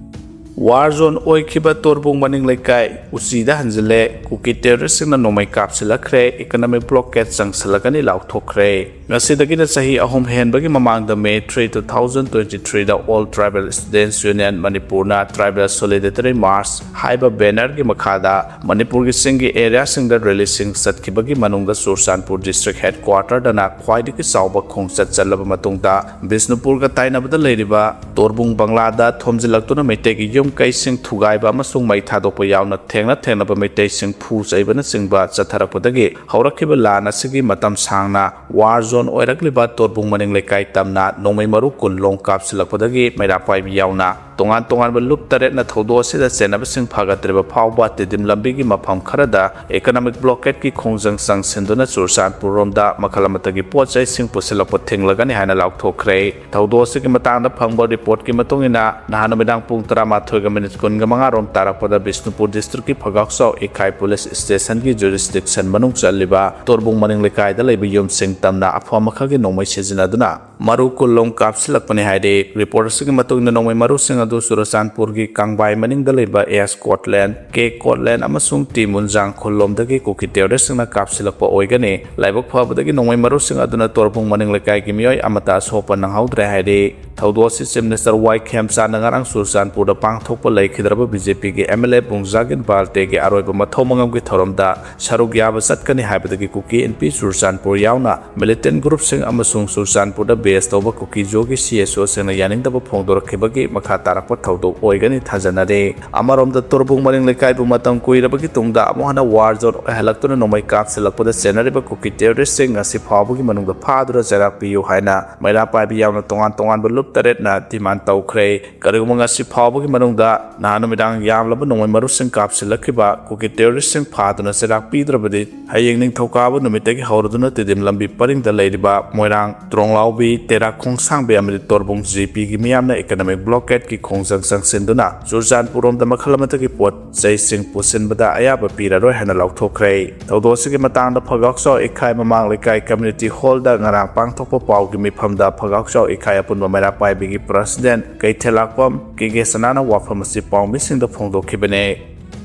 War zone ꯑꯣꯏꯈꯤꯕ ꯇꯣꯔꯕꯨꯡ ꯃꯅꯤꯡ ꯂꯩꯀꯥꯏ ꯎꯆꯤꯗ ꯍꯟꯖꯤꯜꯂꯦ꯫ ꯀꯨꯀꯤ terroristꯁꯤꯡꯅ ꯅꯣꯡꯃꯩ ꯀꯥꯞꯁꯤꯜꯂꯛꯈ꯭ꯔꯦ, economic blockade ꯆꯪꯁꯤꯜꯂꯛꯀꯅꯤ ꯂꯥꯎꯊꯣꯛꯈ꯭ꯔꯦ꯫ ꯉꯁꯤꯗꯒꯤꯅ ꯆꯍꯤ ꯑꯍꯨꯝ ꯍꯦꯟꯕꯒꯤ ꯃꯃꯥꯡꯗ May three, two thousand twenty-threeꯗ All Tribal Students Union ꯃꯅꯤꯄꯨꯔꯅ Tribal Solidarity March ꯍꯥꯏꯕ bannerꯒꯤ ꯃꯈꯥꯗ ꯃꯅꯤꯄꯨꯔꯒꯤ ꯆꯤꯡꯒꯤ areaꯁꯤꯡꯗ rallyꯁꯤꯡ ꯆꯠꯈꯤꯕꯒꯤ ꯃꯅꯨꯡꯗ ꯆꯨꯔꯆꯥꯟꯄꯨꯔ district headquarterꯗꯅ ꯈ꯭ꯋꯥꯏꯗꯒꯤ ꯆꯥꯎꯕ ꯈꯣꯡꯆꯠ ꯆꯠꯂꯕ ꯃꯇꯨꯡꯗ ꯕꯤꯁꯅꯨꯄꯨꯔꯒ ꯇꯥꯏꯅꯕꯗ ꯂꯩꯔꯤꯕ ꯇꯣꯔꯕꯨꯡ ꯕꯪꯂꯥꯗ ꯊꯣꯝꯖꯤꯜꯂꯛꯇꯨꯅ ꯃꯩꯇꯩꯒꯤ ꯌꯨꯝ ꯀꯩꯁꯤꯡ ꯊꯨꯒꯥꯏꯕ ꯑꯃꯁꯨꯡ ꯃꯩ ꯊꯥꯗꯣꯛꯄ ꯌꯥꯎꯅ ꯊꯦꯡꯅ ꯊꯦꯡꯅꯕ ꯃꯩꯇꯩꯁꯤꯡ ꯐꯨ ꯆꯩꯕꯅꯆꯤꯡꯕ ꯆꯠꯊꯔꯛꯄꯗꯒꯤ ꯍꯧꯔꯛꯈꯤꯕ ꯂꯥꯟ ꯑꯁꯤꯒꯤ ꯃꯇꯝ ꯁꯥꯡꯅ war zone ꯑꯣꯏꯔꯛꯂꯤꯕ ꯇꯣꯔꯕꯨꯡ ꯃꯅꯤꯡ ꯂꯩꯀꯥꯏ ꯇꯝꯅ ꯅꯣꯡꯃꯩ ꯃꯔꯨ ꯀꯨꯟ ꯂꯣꯡ ꯀꯥꯞꯁꯤꯜꯂꯛꯄꯗꯒꯤ ꯃꯩꯔꯥ ꯄꯥꯏꯕꯤ ꯌꯥꯎꯅ ꯇꯣꯉꯥꯟ ꯇꯣꯉꯥꯟꯕ ꯂꯨꯞ ꯇꯔꯦꯠꯅ ꯊꯧꯗꯣꯛ ꯑꯁꯤꯗ ꯆꯦꯟꯅꯕꯁꯤꯡ ꯐꯒꯠꯇ꯭ꯔꯤꯕ ꯐꯥꯎꯕ ꯇꯤꯗꯤꯝ ꯂꯝꯕꯤꯒꯤ ꯃꯐꯝ ꯈꯔꯗ economic blockadeꯀꯤ ꯈꯣꯡꯖꯪ ꯆꯪꯁꯤꯟꯗꯨꯅ ꯆꯨꯔꯆꯥꯟꯄꯨꯔꯔꯣꯝꯗ ꯃꯈꯜ ꯑꯃꯠꯇꯒꯤ ꯄꯣꯠ ꯆꯩꯁꯤꯡ ꯄꯨꯁꯤꯜꯂꯛꯄ ꯊꯤꯡꯂꯒꯅꯤ ꯍꯥꯏꯅ ꯂꯥꯎꯊꯣꯛꯈ꯭ꯔꯦ꯫ ꯊꯧꯗꯣꯛ ꯑꯁꯤꯒꯤ ꯃꯇꯥꯡꯗ ꯐꯪꯕ reportꯀꯤ ꯃꯇꯨꯡ ꯏꯟꯅ, ꯅꯍꯥꯟ ꯅꯨꯃꯤꯗꯥꯡ ꯄꯨꯡ ꯇꯔꯥꯃꯥꯊꯣꯏꯒ minute ꯀꯨꯟꯒ ꯃꯉꯥ ꯔꯣꯝ ꯇꯥꯔꯛꯄꯗ ꯕꯤꯁꯅꯨꯄꯨꯔ districtꯀꯤ ꯐꯒꯥꯎꯆꯥꯎ ꯏꯈꯥꯏ police stationꯒꯤ jurisdiction ꯃꯅꯨꯡ ꯆꯜꯂꯤꯕ ꯇꯣꯔꯕꯨꯡ ꯃꯅꯤꯡ ꯂꯩꯀꯥꯏꯗ ꯂꯩꯕ ꯌꯨꯝꯁꯤꯡ ꯇꯝꯅ ꯑꯐꯨ ꯑꯃꯈꯛꯀꯤ ꯅꯣꯡꯃꯩ ꯁꯤꯖꯤꯟꯅꯗꯨꯅ ꯃꯔꯨ ꯀꯨꯟꯂꯣꯝ ꯀꯥꯞꯁꯤꯜꯂꯛꯄꯅꯤ ꯍꯥꯏꯔꯤ꯫ ꯔꯤꯄꯣꯔꯠ ꯑꯁꯤꯒꯤ ꯃꯇꯨꯡ ꯏꯟꯅ ꯅꯣꯡꯃꯩ ꯃꯔꯨꯁꯤꯡ ꯑꯗꯨ ꯆꯨꯔꯆꯥꯟꯄꯨꯔꯒꯤ ꯀꯥꯡꯕꯥꯏ ꯃꯅꯤꯡꯗ ꯂꯩꯕ ꯑꯦꯁ ꯀꯣꯠꯂꯦꯟ, ꯀꯦ ꯀꯣꯠꯂꯦꯟ ꯑꯃꯁꯨꯡ ꯇꯤ ꯃꯨꯟꯖꯥꯡ ꯈꯨꯜꯂꯣꯝꯗꯒꯤ ꯀꯨꯀꯤ ꯇꯦꯔꯣꯔꯤꯁꯁꯤꯡꯅ ꯀꯥꯞꯁꯤꯜꯂꯛꯄ ꯑꯣꯏꯒꯅꯤ꯫ ꯂꯥꯏꯕꯛ ꯐꯕꯗꯒꯤ ꯅꯣꯡꯃꯩ ꯃꯔꯨꯁꯤꯡ ꯑꯗꯨꯅ ꯇꯣꯔꯕꯨꯡ ꯃꯅꯤꯡ ꯂꯩꯀꯥꯏꯒꯤ ꯃꯤꯑꯣꯏ ꯑꯃꯠꯇ ꯑꯁꯣꯛꯄ ꯅꯪꯍꯧꯗ꯭ꯔꯦ ꯍꯥꯏꯔꯤ꯫ ꯊꯧꯗꯣꯛ ꯑꯁꯤ ꯆꯤꯐ ꯃꯤꯅꯤꯁꯇꯔ ꯋꯥꯏ ꯈꯦꯝꯆꯥꯟꯅ ꯉꯔꯥꯡ ꯆꯨꯔꯆꯥꯟꯄꯨꯔꯗ ꯄꯥꯡꯊꯣꯛꯄ ꯂꯩꯈꯤꯗ꯭ꯔꯕ ꯕꯤ ꯖꯦ ꯄꯤꯒꯤ ꯑꯦꯝ ꯑꯦꯜ ꯑꯦ ꯕꯨꯡꯖꯥꯒꯤꯟ ꯕꯥꯜꯇꯦꯒꯤ ꯑꯔꯣꯏꯕ ꯃꯊꯧ ꯃꯉꯝꯒꯤ ꯊꯧꯔꯝꯗ ꯁꯔꯨꯛ ꯌꯥꯕ ꯆꯠꯀꯅꯤ ꯍꯥꯏꯕꯗꯒꯤ ꯀꯨꯀꯤ ꯏꯟꯄꯤ ꯆꯨꯔꯆꯥꯟꯄꯨꯔ ꯌꯥꯎꯅ ꯃꯤꯂꯤꯇꯦꯟ ꯒ꯭ꯔꯨꯞꯁꯤꯡ ꯑꯃꯁꯨꯡ ꯆꯨꯔꯆꯥꯟꯄꯨꯔꯗ ꯕꯦꯁ ꯇꯧꯕ ꯀꯨꯀꯤ ꯖꯣꯒꯤ ꯁꯤ ꯑꯦꯁ ꯑꯣꯁꯤꯡꯅ ꯌꯥꯅꯤꯡꯗꯕ ꯐꯣꯡꯗꯣꯔꯛꯈꯤꯕꯒꯤ ꯃꯈꯥ ꯇꯥꯔꯛꯄ ꯊꯧꯗꯣꯛ ꯑꯣꯏꯒꯅꯤ ꯊꯥꯖꯅꯔꯤ꯫ ꯑꯃꯔꯣꯝꯗ ꯇꯣꯔꯕꯨꯡ ꯃꯅꯤꯡ ꯂꯩꯀꯥꯏꯕꯨ ꯃꯇꯝ ꯀꯨꯏꯔꯕꯒꯤ ꯇꯨꯡꯗ ꯑꯃꯨꯛ ꯍꯟꯅ ꯋꯥꯔ ꯖꯣꯟ ꯑꯣꯏꯍꯜꯂꯛꯇꯨꯅ ꯅꯣꯡꯃꯩ ꯀꯥꯞꯁꯤꯜꯂꯛꯄꯗ ꯆꯦꯟꯅꯔꯤꯕ ꯀꯨꯀꯤ ꯇꯦꯔꯣꯔꯤꯁꯁꯤꯡ ꯉꯁꯤ ꯐꯥꯎꯕꯒꯤ ꯃꯅꯨꯡꯗ ꯐꯥꯗꯨꯅ ꯆꯩꯔꯥꯛ ꯄꯤꯌꯨ ꯍꯥꯏꯅ ꯃꯩꯔꯥ ꯄꯥꯏꯕꯤ ꯌꯥꯎꯅ ꯇꯣꯉꯥꯟ ꯇꯣꯉꯥꯟꯕ ꯂꯨꯞ ꯇꯔꯦꯠꯅ ꯗꯤꯃꯥꯟ ꯇꯧꯈ꯭ꯔꯦ꯫ ꯀꯔꯤꯒꯨꯝꯕ ꯉꯁꯤ ꯐꯥꯎꯕꯒꯤ ꯃꯅꯨꯡꯗ ꯅꯍꯥꯟ ꯅꯨꯃꯤꯗꯥꯡ ꯌꯥꯝꯂꯕ ꯅꯣꯡꯃꯩ ꯃꯔꯨꯁꯤꯡ ꯀꯥꯞꯁꯤꯜꯂꯛꯈꯤꯕ ꯀꯨꯀꯤ ꯇꯦꯔꯣꯔꯤꯁꯁꯤꯡ ꯐꯥꯗꯨꯅ ꯆꯩꯔꯥꯛ ꯄꯤꯗ꯭ꯔꯕꯗꯤ, ꯍꯌꯦꯡ ꯅꯤꯡꯊꯧꯀꯥꯕ ꯅꯨꯃꯤꯠꯇꯒꯤ ꯍꯧꯔꯗꯨꯅ ꯇꯤꯗꯤꯝ ꯂꯝꯕꯤ ꯄꯔꯤꯡꯗ ꯂꯩꯔꯤꯕ ꯃꯣꯏꯔꯥꯡ, ꯇ꯭ꯔꯣꯡꯂꯥꯎꯕꯤ, ꯇꯦꯔꯥ ꯈꯣꯡꯁꯥꯡꯕꯤ ꯑꯃꯗꯤ ꯇꯣꯔꯕꯨꯡ ꯖꯤ ꯄꯤꯒꯤ ꯃꯤꯌꯥꯝꯅ ꯏꯀꯅꯣꯃꯤꯛ ꯕ꯭ꯂꯣꯀꯦꯠꯀꯤ ꯈꯣꯡꯖꯪ ꯆꯪꯁꯤꯟꯗꯨꯅ ꯆꯨꯔꯆꯥꯟꯄꯨꯔꯔꯣꯝꯗ ꯃꯈꯜ ꯑꯃꯠꯇꯒꯤ ꯄꯣꯠ ꯆꯩꯁꯤꯡ ꯄꯨꯁꯤꯟꯕꯗ ꯑꯌꯥꯕ ꯄꯤꯔꯔꯣꯏ ꯍꯥꯏꯅ ꯂꯥꯎꯊꯣꯛꯈ꯭ꯔꯦ꯫ ꯊꯧꯗꯣꯛ ꯑꯁꯤꯒꯤ ꯃꯇꯥꯡꯗ ꯐꯒꯥꯎꯆꯥꯎ ꯏꯈꯥꯏ ꯃꯃꯥꯡ ꯂꯩꯀꯥꯏ ꯀꯝꯃ꯭ꯌꯨꯅꯤꯇꯤ ꯍꯣꯜꯗ ꯉꯔꯥꯡ ꯄꯥꯡꯊꯣꯛꯄ ꯄꯥꯎꯒꯤ ꯃꯤꯐꯝꯗ ꯐꯒꯥꯎꯆꯥꯎ ꯏꯈꯥꯏ ꯑꯄꯨꯟꯕ ꯃꯩꯔꯥ ꯄꯥꯏꯕꯤꯒꯤ ꯄ꯭ꯔꯁꯤꯗꯦꯟ ꯀꯩꯊꯦꯜꯂꯥꯛꯄꯝ ꯀꯦ ꯀꯦ ꯁꯅꯥꯅ ꯋꯥꯐꯝ ꯑꯁꯤ ꯄꯥꯎꯃꯤꯁꯤꯡꯗ ꯐꯣꯡꯗꯣꯛꯈꯤꯕꯅꯤ꯫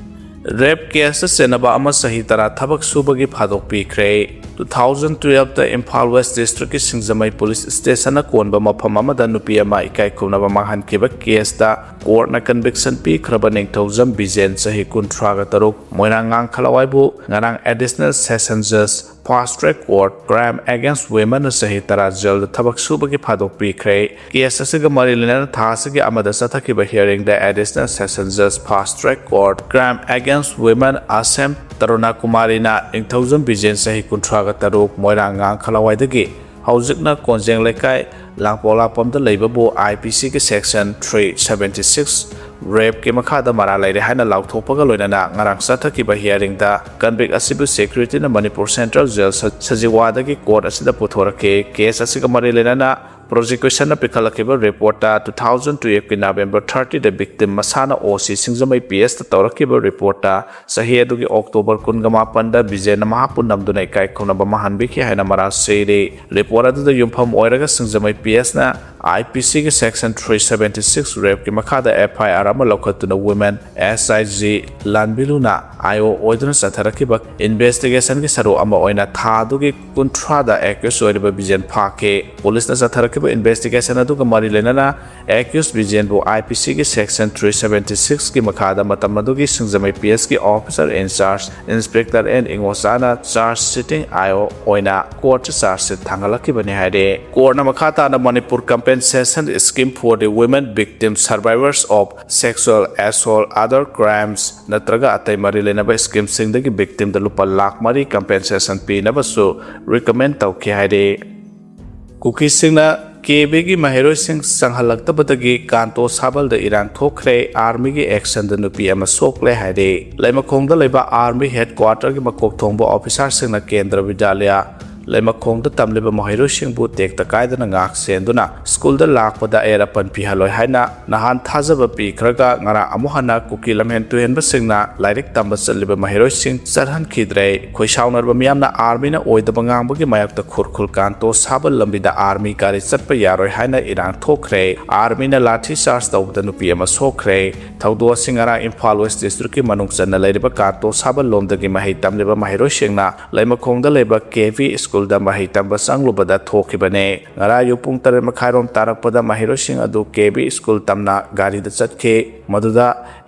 ꯔꯦꯞ ꯀꯦꯁꯇ ꯆꯦꯟꯅꯕ ꯑꯃ ꯆꯍꯤ ꯇꯔꯥ ꯊꯕꯛ ꯁꯨꯕꯒꯤ ꯐꯥꯗꯣꯛꯄꯤꯈ꯭ꯔꯦ꯫ Two thousand twelve ꯇ ꯏꯝꯐꯥꯜ ꯋꯦꯁ ꯗꯤꯁꯇ꯭ꯔꯤꯛꯀꯤ ꯁꯤꯡꯖꯃꯩ ꯄꯨꯂꯤꯁ ꯁ꯭ꯇꯦꯁꯟꯅ ꯀꯣꯟꯕ ꯃꯐꯝ ꯑꯃꯗ ꯅꯨꯄꯤ ꯑꯃ ꯏꯀꯥꯏ ꯈꯨꯝꯅꯕ ꯃꯥꯡꯍꯟꯈꯤꯕ ꯀꯦꯁꯇ ꯀꯣꯔꯠꯅ ꯀꯟꯚꯤꯛꯁꯟ ꯄꯤꯈ꯭ꯔꯕ ꯅꯤꯡꯊꯧꯖꯝ ꯕꯤꯖꯦꯟ, ꯆꯍꯤ ꯀꯨꯟꯊ꯭ꯔꯥꯒ ꯇꯔꯨꯛ, ꯃꯣꯏꯔꯥꯡ ꯉꯥꯡꯈꯂꯋꯥꯏꯕꯨ ꯉꯔꯥꯡ ꯑꯦꯗꯤꯁꯅꯦꯜ ꯁꯦꯁꯟ ꯖꯖ, fast track court, crime against ꯋꯤꯃꯦꯟꯅ ꯆꯍꯤ ꯇꯔꯥ ꯖꯦꯜꯗ ꯊꯕꯛ ꯁꯨꯕꯒꯤ ꯐꯥꯗꯣꯛ ꯄꯤꯈ꯭ꯔꯦ꯫ ꯀꯦꯁ ꯑꯁꯤꯒ ꯃꯔꯤ ꯂꯩꯅꯅ ꯊꯥ ꯑꯁꯤꯒꯤ ꯑꯃꯗ ꯆꯠꯊꯈꯤꯕ ꯍꯤꯌꯥꯔꯤꯡꯗ ꯑꯦꯗꯤꯁꯅꯦꯜ ꯁꯦꯁꯟ ꯖꯖ, fast track court, crime against women Asem Taruna ꯀꯨꯃꯥꯔꯤꯅ ꯅꯤꯡꯊꯧꯖꯝ ꯕꯤꯖꯦꯟ, ꯆꯍꯤ ꯀꯨꯟꯊ꯭ꯔꯥꯒ ꯇꯔꯨꯛ, ꯃꯣꯏꯔꯥꯡ ꯉꯥꯡꯈꯂꯋꯥꯏꯗꯒꯤ ꯍꯧꯖꯤꯛꯅ ꯀꯣꯟꯖꯦꯡ ꯂꯩꯀꯥꯏ ꯂꯥꯡꯄꯣꯛꯂꯥꯛꯄꯝꯗ ꯂꯩꯕꯕꯨ ꯑꯥꯏ ꯄꯤ ꯁꯤꯒꯤ ꯁꯦꯛꯁꯟ ꯊ꯭ꯔꯤ ꯁꯕꯦꯟꯇꯤ ꯁꯤꯛꯁ ꯔꯦꯞꯀꯤ ꯃꯈꯥꯗ ꯃꯔꯥꯜ ꯂꯩꯔꯦ ꯍꯥꯏꯅ ꯂꯥꯎꯊꯣꯛꯄꯒ ꯂꯣꯏꯅꯅ ꯉꯔꯥꯡ ꯆꯠꯊꯈꯤꯕ ꯍꯤꯌꯥꯔꯤꯡꯗ ꯀꯟꯚꯤꯛ ꯑꯁꯤꯕꯨ ꯁꯦꯀ꯭ꯌꯨꯔꯤꯇꯤꯅ ꯃꯅꯤꯄꯨꯔ ꯁꯦꯟꯇ꯭ꯔꯦꯜ ꯖꯦꯜ ꯁ-, ꯁꯖꯤꯋꯥꯗꯒꯤ ꯀꯣꯔꯠ ꯑꯁꯤꯗ ꯄꯨꯊꯣꯔꯛꯈꯤ꯫ ꯀꯦꯁ ꯑꯁꯤꯒ ꯃꯔꯤ ꯂꯩꯅꯅ ꯄ꯭ꯔꯣꯁꯤꯀ꯭ꯌꯨꯁꯟꯅ ꯄꯤꯈꯠꯂꯛꯈꯤꯕ ꯔꯤꯄꯣꯔꯠꯇ, two thousand twelveꯗ ꯕꯤꯛꯇꯤꯝ ꯃꯁꯥꯅ ꯑꯣ ꯁꯤ ꯁꯤꯡꯖꯃꯩ ꯄꯤ ꯑꯦꯁꯇ ꯇꯧꯔꯛꯈꯤꯕ ꯔꯤꯄꯣꯔꯠꯇ, ꯆꯍꯤ ꯑꯗꯨꯒꯤ ꯑꯣꯛꯇꯣꯕꯔ ꯀꯨꯟꯒ ꯃꯥꯄꯟꯗ ꯕꯤꯖꯦꯟꯅ ꯃꯍꯥꯛꯄꯨ ꯅꯝꯗꯨꯅ ꯏꯀꯥꯏ ꯈꯨꯝꯅꯕ ꯃꯥꯡꯍꯟꯕꯤꯈꯤ ꯍꯥꯏꯅ ꯃꯔꯥꯜ ꯁꯤꯔꯤ꯫ ꯔꯤꯄꯣꯔꯠ ꯑꯗꯨꯗ ꯌꯨꯝꯐꯝ ꯑꯣꯏꯔꯒ ꯁꯤꯡꯖꯃꯩ ꯄꯤ ꯑꯦꯁꯅ ꯑꯥꯏ ꯄꯤ ꯁꯤꯒꯤ ꯁꯦꯛꯁꯟ three seventy six ꯔꯦꯞꯀꯤ ꯃꯈꯥꯗ ꯑꯦꯐ ꯑꯥꯏ ꯑꯥꯔ ꯑꯃ ꯂꯧꯈꯠꯇꯨꯅ women S I G ꯂꯥꯟꯕꯤꯂꯨꯅ I O ꯑꯣꯏꯗꯨꯅ ꯆꯠꯊꯔꯛꯈꯤꯕ ꯏꯟꯚꯦꯁꯇꯤꯒꯦꯁꯟꯒꯤ ꯁꯔꯨꯛ ꯑꯃ ꯑꯣꯏꯅ ꯊꯥ ꯑꯗꯨꯒꯤ ꯀꯨꯟꯊ꯭ꯔꯥꯗ ꯑꯦꯀ꯭ꯌꯨꯁ ꯑꯣꯏꯔꯤꯕ ꯕꯤꯖꯦꯟ ꯐꯥꯈꯤ꯫ ꯄꯨꯂꯤꯁꯅ ꯆꯠꯊꯔꯛꯈꯤꯕ ꯏꯟꯚꯦꯁꯇꯤꯒꯦꯁꯟ ꯑꯗꯨꯒ ꯃꯔꯤ ꯂꯩꯅꯅ ꯑꯦꯀ꯭ꯌꯨꯁ ꯕꯤꯖꯦꯟꯕꯨ ꯑꯥꯏ ꯄꯤ ꯁꯤꯒꯤ ꯁꯦꯛꯁꯟ three seventy sixꯀꯤ ꯃꯈꯥꯗ ꯃꯇꯝ ꯑꯗꯨꯒꯤ ꯁꯤꯡꯖꯃꯩ ꯄꯤ ꯑꯦꯁꯀꯤ ꯑꯣꯐꯤꯁꯔ ꯏꯟꯆꯥꯔꯖ ꯏꯟꯁꯄꯦꯛꯇꯔ ꯑꯦꯟ ꯏꯉꯣꯆꯥꯅ ꯆꯥꯔꯖ ꯁꯤꯇꯤꯡ ꯑꯥꯏ ꯑꯣ ꯑꯣꯏꯅ ꯀꯣꯔꯠꯇ ꯆꯥꯔꯖ ꯁꯤꯠ ꯊꯥꯡꯒꯠꯂꯛꯈꯤꯕꯅꯤ ꯍꯥꯏꯔꯤ꯫ ꯀꯣꯔꯠꯅ ꯃꯈꯥ ꯇꯥꯅ Manipur Compensation Scheme for the Women Victim Survivors of Sexual Assault, Other Crimes ꯅꯠꯇ꯭ꯔꯒ ꯑꯇꯩ ꯃꯔꯤ ꯂꯩꯅꯕ ꯁ꯭ꯀꯤꯝꯁꯤꯡꯗꯒꯤ ꯕꯤꯛꯇꯤꯝꯗ ꯂꯨꯄꯥ ꯂꯥꯈ ꯃꯔꯤ ꯀꯝꯄꯦꯟꯁꯦꯁꯟ ꯄꯤꯅꯕꯁꯨ ꯔꯤꯀꯃꯦꯟ ꯇꯧꯈꯤ ꯍꯥꯏꯔꯤ꯫ ꯀꯨꯀꯤꯁꯤꯡꯅ ꯀꯦ ꯕꯤꯒꯤ ꯃꯍꯩꯔꯣꯏꯁꯤꯡ ꯆꯪꯍꯜꯂꯛꯇꯕꯗꯒꯤ ꯀꯥꯟꯇꯣ ꯁꯥꯕꯜꯗ ꯏꯔꯥꯡ ꯊꯣꯛꯈ꯭ꯔꯦ, ꯑꯥꯔꯃꯤꯒꯤ ꯑꯦꯛꯁꯟꯗ ꯅꯨꯄꯤ ꯑꯃ ꯁꯣꯛꯂꯦ ꯍꯥꯏꯔꯤ꯫ ꯂꯩꯃꯈꯣꯡꯗ ꯂꯩꯕ ꯑꯥꯔꯃꯤ ꯍꯦꯗ ꯀ꯭ꯋꯥꯔꯇꯔꯒꯤ ꯃꯀꯣꯛ ꯊꯣꯡꯕ ꯑꯣꯐꯤꯁꯥꯔꯁꯤꯡꯅ ꯀꯦꯟꯗ꯭ꯔ ꯕꯤꯗ꯭ꯌꯥꯂꯌ ꯂꯩꯃꯈꯣꯡꯗ ꯇꯝꯂꯤꯕ ꯃꯍꯩꯔꯣꯏꯁꯤꯡꯕꯨ ꯇꯦꯛꯇ ꯀꯥꯏꯗꯅ ꯉꯥꯛ ꯁꯦꯟꯗꯨꯅ ꯁ꯭ꯀꯨꯜꯗ ꯂꯥꯛꯄꯗ ꯑꯌꯦꯠ ꯑꯄꯟ ꯄꯤꯍꯜꯂꯣꯏ ꯍꯥꯏꯅ ꯅꯍꯥꯟ ꯊꯥꯖꯕ ꯄꯤꯈ꯭ꯔꯒ ꯉꯔꯥꯡ ꯑꯃꯨꯛ ꯍꯟꯅ ꯀꯨꯀꯤ ꯂꯝꯍꯦꯟ ꯇꯨꯍꯦꯟꯕꯁꯤꯡꯅ ꯂꯥꯏꯔꯤꯛ ꯇꯝꯕ ꯆꯠꯂꯤꯕ ꯃꯍꯩꯔꯣꯏꯁꯤꯡ ꯆꯠꯍꯟꯈꯤꯗ꯭ꯔꯦ꯫ ꯈꯣꯏꯁꯥꯎꯅꯔꯕ ꯃꯤꯌꯥꯝꯅ ꯑꯥꯔꯃꯤꯅ ꯑꯣꯏꯗꯕ ꯉꯥꯡꯕꯒꯤ ꯃꯥꯌꯣꯛꯇ ꯈꯨꯔꯈꯨꯜ ꯀꯥꯟꯇꯣ ꯁꯥꯕꯜ ꯂꯝꯕꯤꯗ ꯑꯥꯔꯃꯤ ꯒꯥꯔꯤ ꯆꯠꯄ ꯌꯥꯔꯣꯏ ꯍꯥꯏꯅ ꯏꯔꯥꯡ ꯊꯣꯛꯈ꯭ꯔꯦ꯫ ꯑꯥꯔꯃꯤꯅ ꯂꯥꯊꯤ ꯆꯥꯔꯖ ꯇꯧꯕꯗ ꯅꯨꯄꯤ ꯑꯃ ꯁꯣꯛꯈ꯭ꯔꯦ꯫ ꯊꯧꯗꯣꯛ ꯑꯁꯤ ꯉꯔꯥꯡ ꯏꯝꯐꯥꯜ ꯋꯦꯁ ꯗꯤꯁꯇ꯭ꯔꯤꯛꯀꯤ ꯃꯅꯨꯡ ꯆꯟꯅ ꯂꯩꯔꯤꯕ ꯀꯥꯟꯇꯣ ꯁꯥꯕꯜ ꯂꯣꯝꯗꯒꯤ ꯃꯍꯩ ꯇꯝꯂꯤꯕ ꯃꯍꯩꯔꯣꯏꯁꯤꯡꯅ ꯂꯩꯃꯈꯣꯡꯗ ꯂꯩꯕ ꯀꯦ ꯚꯤ ꯁ꯭ꯀꯨꯜꯗ ꯃꯍꯩ ꯇꯝꯕ ꯆꯪꯂꯨꯕꯗ ꯊꯣꯛꯈꯤꯕꯅꯦ꯫ ꯉꯔꯥꯡ ꯑꯌꯨꯛ ꯄꯨꯡ ꯇꯔꯦꯠ ꯃꯈꯥꯏꯔꯣꯝ ꯇꯥꯔꯛꯄꯗ ꯃꯍꯩꯔꯣꯏꯁꯤꯡ ꯑꯗꯨ ꯀꯦ ꯚꯤ ꯁ꯭ꯀꯨꯜ ꯇꯝꯅ ꯒꯥꯔꯤꯗ ꯆꯠꯈꯤ꯫ ꯃꯗꯨꯗ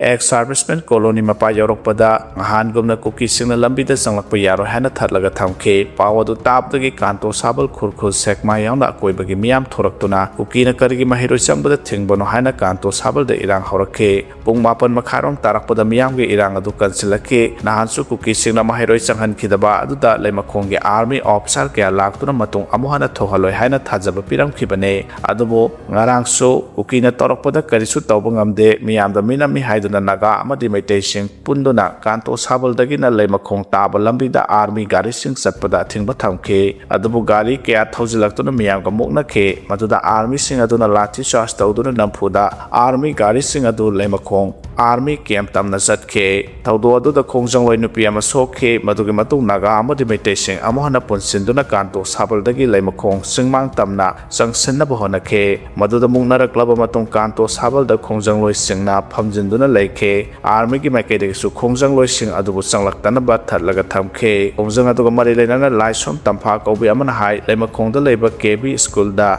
ꯑꯦꯛꯁ ꯁꯥꯔꯚꯤꯁꯃꯦꯟ ꯀꯣꯂꯣꯅꯤ ꯃꯄꯥ ꯌꯧꯔꯛꯄꯗ ꯅꯍꯥꯟꯒꯨꯝꯅ ꯀꯨꯀꯤꯁꯤꯡꯅ ꯂꯝꯕꯤꯗ ꯆꯪꯂꯛꯄ ꯌꯥꯔꯣꯏ ꯍꯥꯏꯅ ꯊꯠꯂꯒ ꯊꯝꯈꯤ꯫ ꯄꯥꯎ ꯑꯗꯨ ꯇꯥꯕꯗꯒꯤ ꯀꯥꯟꯇꯣ ꯁꯥꯕꯜ, ꯈꯨꯔꯈꯨꯜ, ꯁꯦꯛꯃꯥꯏ ꯌꯥꯎꯅ ꯑꯀꯣꯏꯕꯒꯤ ꯃꯤꯌꯥꯝ ꯊꯣꯔꯛꯇꯨꯅ ꯀꯨꯀꯤꯅ ꯀꯔꯤꯒꯤ ꯃꯍꯩꯔꯣꯏ ꯆꯪꯕꯗ ꯊꯤꯡꯕꯅꯣ ꯍꯥꯏꯅ ꯀꯥꯟꯇꯣ ꯁꯥꯕꯜꯗ ꯏꯔꯥꯡ ꯍꯧꯔꯛꯈꯤ꯫ ꯄꯨꯡ ꯃꯥꯄꯟ ꯃꯈꯥꯏꯔꯣꯝ ꯇꯥꯔꯛꯄꯗ ꯃꯤꯌꯥꯝꯒꯤ ꯏꯔꯥꯡ ꯑꯗꯨ ꯀꯟꯁꯤꯜꯂꯛꯈꯤ꯫ ꯅꯍꯥꯟꯁꯨ ꯀꯨꯀꯤꯁꯤꯡꯅ ꯃꯍꯩꯔꯣꯏ ꯆꯪꯍꯟꯈꯤꯗꯕ ꯑꯗꯨꯗ ꯂꯩꯃꯈꯣꯡꯒꯤ ꯑꯥꯔꯃꯤ ꯑꯣꯐꯤꯁꯥꯔ ꯀꯌꯥ ꯂꯥꯛꯇꯨꯅ ꯃꯇꯨꯡ ꯑꯃꯨꯛ ꯍꯟꯅ ꯊꯣꯛꯍꯜꯂꯣꯏ ꯍꯥꯏꯅ ꯊꯥꯖꯕ ꯄꯤꯔꯝꯈꯤꯕꯅꯦ꯫ ꯑꯗꯨꯕꯨ ꯉꯔꯥꯡꯁꯨ ꯀꯨꯀꯤꯅ ꯇꯧꯔꯛꯄꯗ ꯀꯔꯤꯁꯨ ꯇꯧꯕ ꯉꯝꯗꯦ, ꯃꯤꯌꯥꯝꯗ ꯃꯤꯅꯝꯃꯤ ꯍꯥꯏꯗꯨꯅ ꯅꯥꯒꯥ ꯑꯃꯗꯤ ꯃꯩꯇꯩꯁꯤꯡ ꯄꯨꯟꯗꯨꯅ ꯀꯥꯟꯇꯣ ꯁꯥꯕꯜꯗꯒꯤꯅ ꯂꯩꯃꯈꯣꯡ ꯇꯥꯕ ꯂꯝꯕꯤꯗ ꯑꯥꯔꯃꯤ ꯒꯥꯔꯤꯁꯤꯡ ꯆꯠꯄꯗ ꯑꯊꯤꯡꯕ ꯊꯝꯈꯤ꯫ ꯑꯗꯨꯕꯨ ꯒꯥꯔꯤ ꯀꯌꯥ ꯊꯧꯖꯤꯜꯂꯛꯇꯨꯅ ꯃꯤꯌꯥꯝꯒ ꯃꯨꯛꯅꯈꯤ꯫ ꯃꯗꯨꯗ ꯑꯥꯔꯃꯤꯁꯤꯡ ꯑꯗꯨꯅ ꯂꯥꯊꯤ ꯆꯥꯔꯖ ꯇꯧꯗꯨꯅ ꯅꯝꯐꯨꯗ ꯑꯥꯔꯃꯤ ꯒꯥꯔꯤꯁꯤꯡ ꯑꯗꯨ ꯂꯩꯃꯈꯣꯡ ꯑꯥꯔꯃꯤ ꯀꯦꯝ ꯇꯝꯅ ꯆꯠꯈꯤ꯫ ꯊꯧꯗꯣꯛ ꯑꯗꯨꯗ ꯈꯣꯡꯖꯪꯂꯣꯏ ꯅꯨꯄꯤ ꯑꯃ ꯁꯣꯛꯈꯤ꯫ ꯃꯗꯨꯒꯤ ꯃꯇꯨꯡ ꯅꯥꯒꯥ ꯑꯃꯗꯤ ꯃꯩꯇꯩꯁꯤꯡ ꯑꯃꯨꯛ ꯍꯟꯅ ꯄꯨꯟꯁꯤꯟꯗꯨꯅ ꯀꯥꯟꯇꯣ ꯁꯥꯕꯜꯗꯒꯤ ꯂꯩꯃꯈꯣꯡ ꯆꯤꯡꯃꯥꯡ ꯇꯝꯅ ꯆꯪꯁꯤꯟꯅꯕ ꯍꯣꯠꯅꯈꯤ꯫ ꯃꯗꯨꯗ ꯃꯨꯛꯅꯔꯛꯂꯕ ꯃꯇꯨꯡ ꯀꯥꯟꯇꯣ ꯁꯥꯕꯜꯗ ꯈꯣꯡꯖꯪꯂꯣꯏꯁꯤꯡꯅ ꯐꯝꯖꯤꯟꯗꯨꯅ ꯂꯩꯈꯤ꯫ ꯑꯥꯔꯃꯤꯒꯤ ꯃꯥꯏꯀꯩꯗꯒꯤꯁꯨ ꯈꯣꯡꯖꯪꯂꯣꯏꯁꯤꯡ ꯑꯗꯨꯕꯨ ꯆꯪꯂꯛꯇꯅꯕ ꯊꯠꯂꯒ ꯊꯝꯈꯤ꯫ ꯈꯣꯡꯖꯪ ꯑꯗꯨꯒ ꯃꯔꯤ ꯂꯩꯅꯅ ꯂꯥꯏꯁꯣꯝ ꯇꯝꯐꯥ ꯀꯧꯕꯤ ꯑꯃꯅ ꯍꯥꯏ, ꯂꯩꯃꯈꯣꯡꯗ ꯂꯩꯕ ꯀꯦ ꯕꯤ ꯁ꯭ꯀꯨꯜꯗ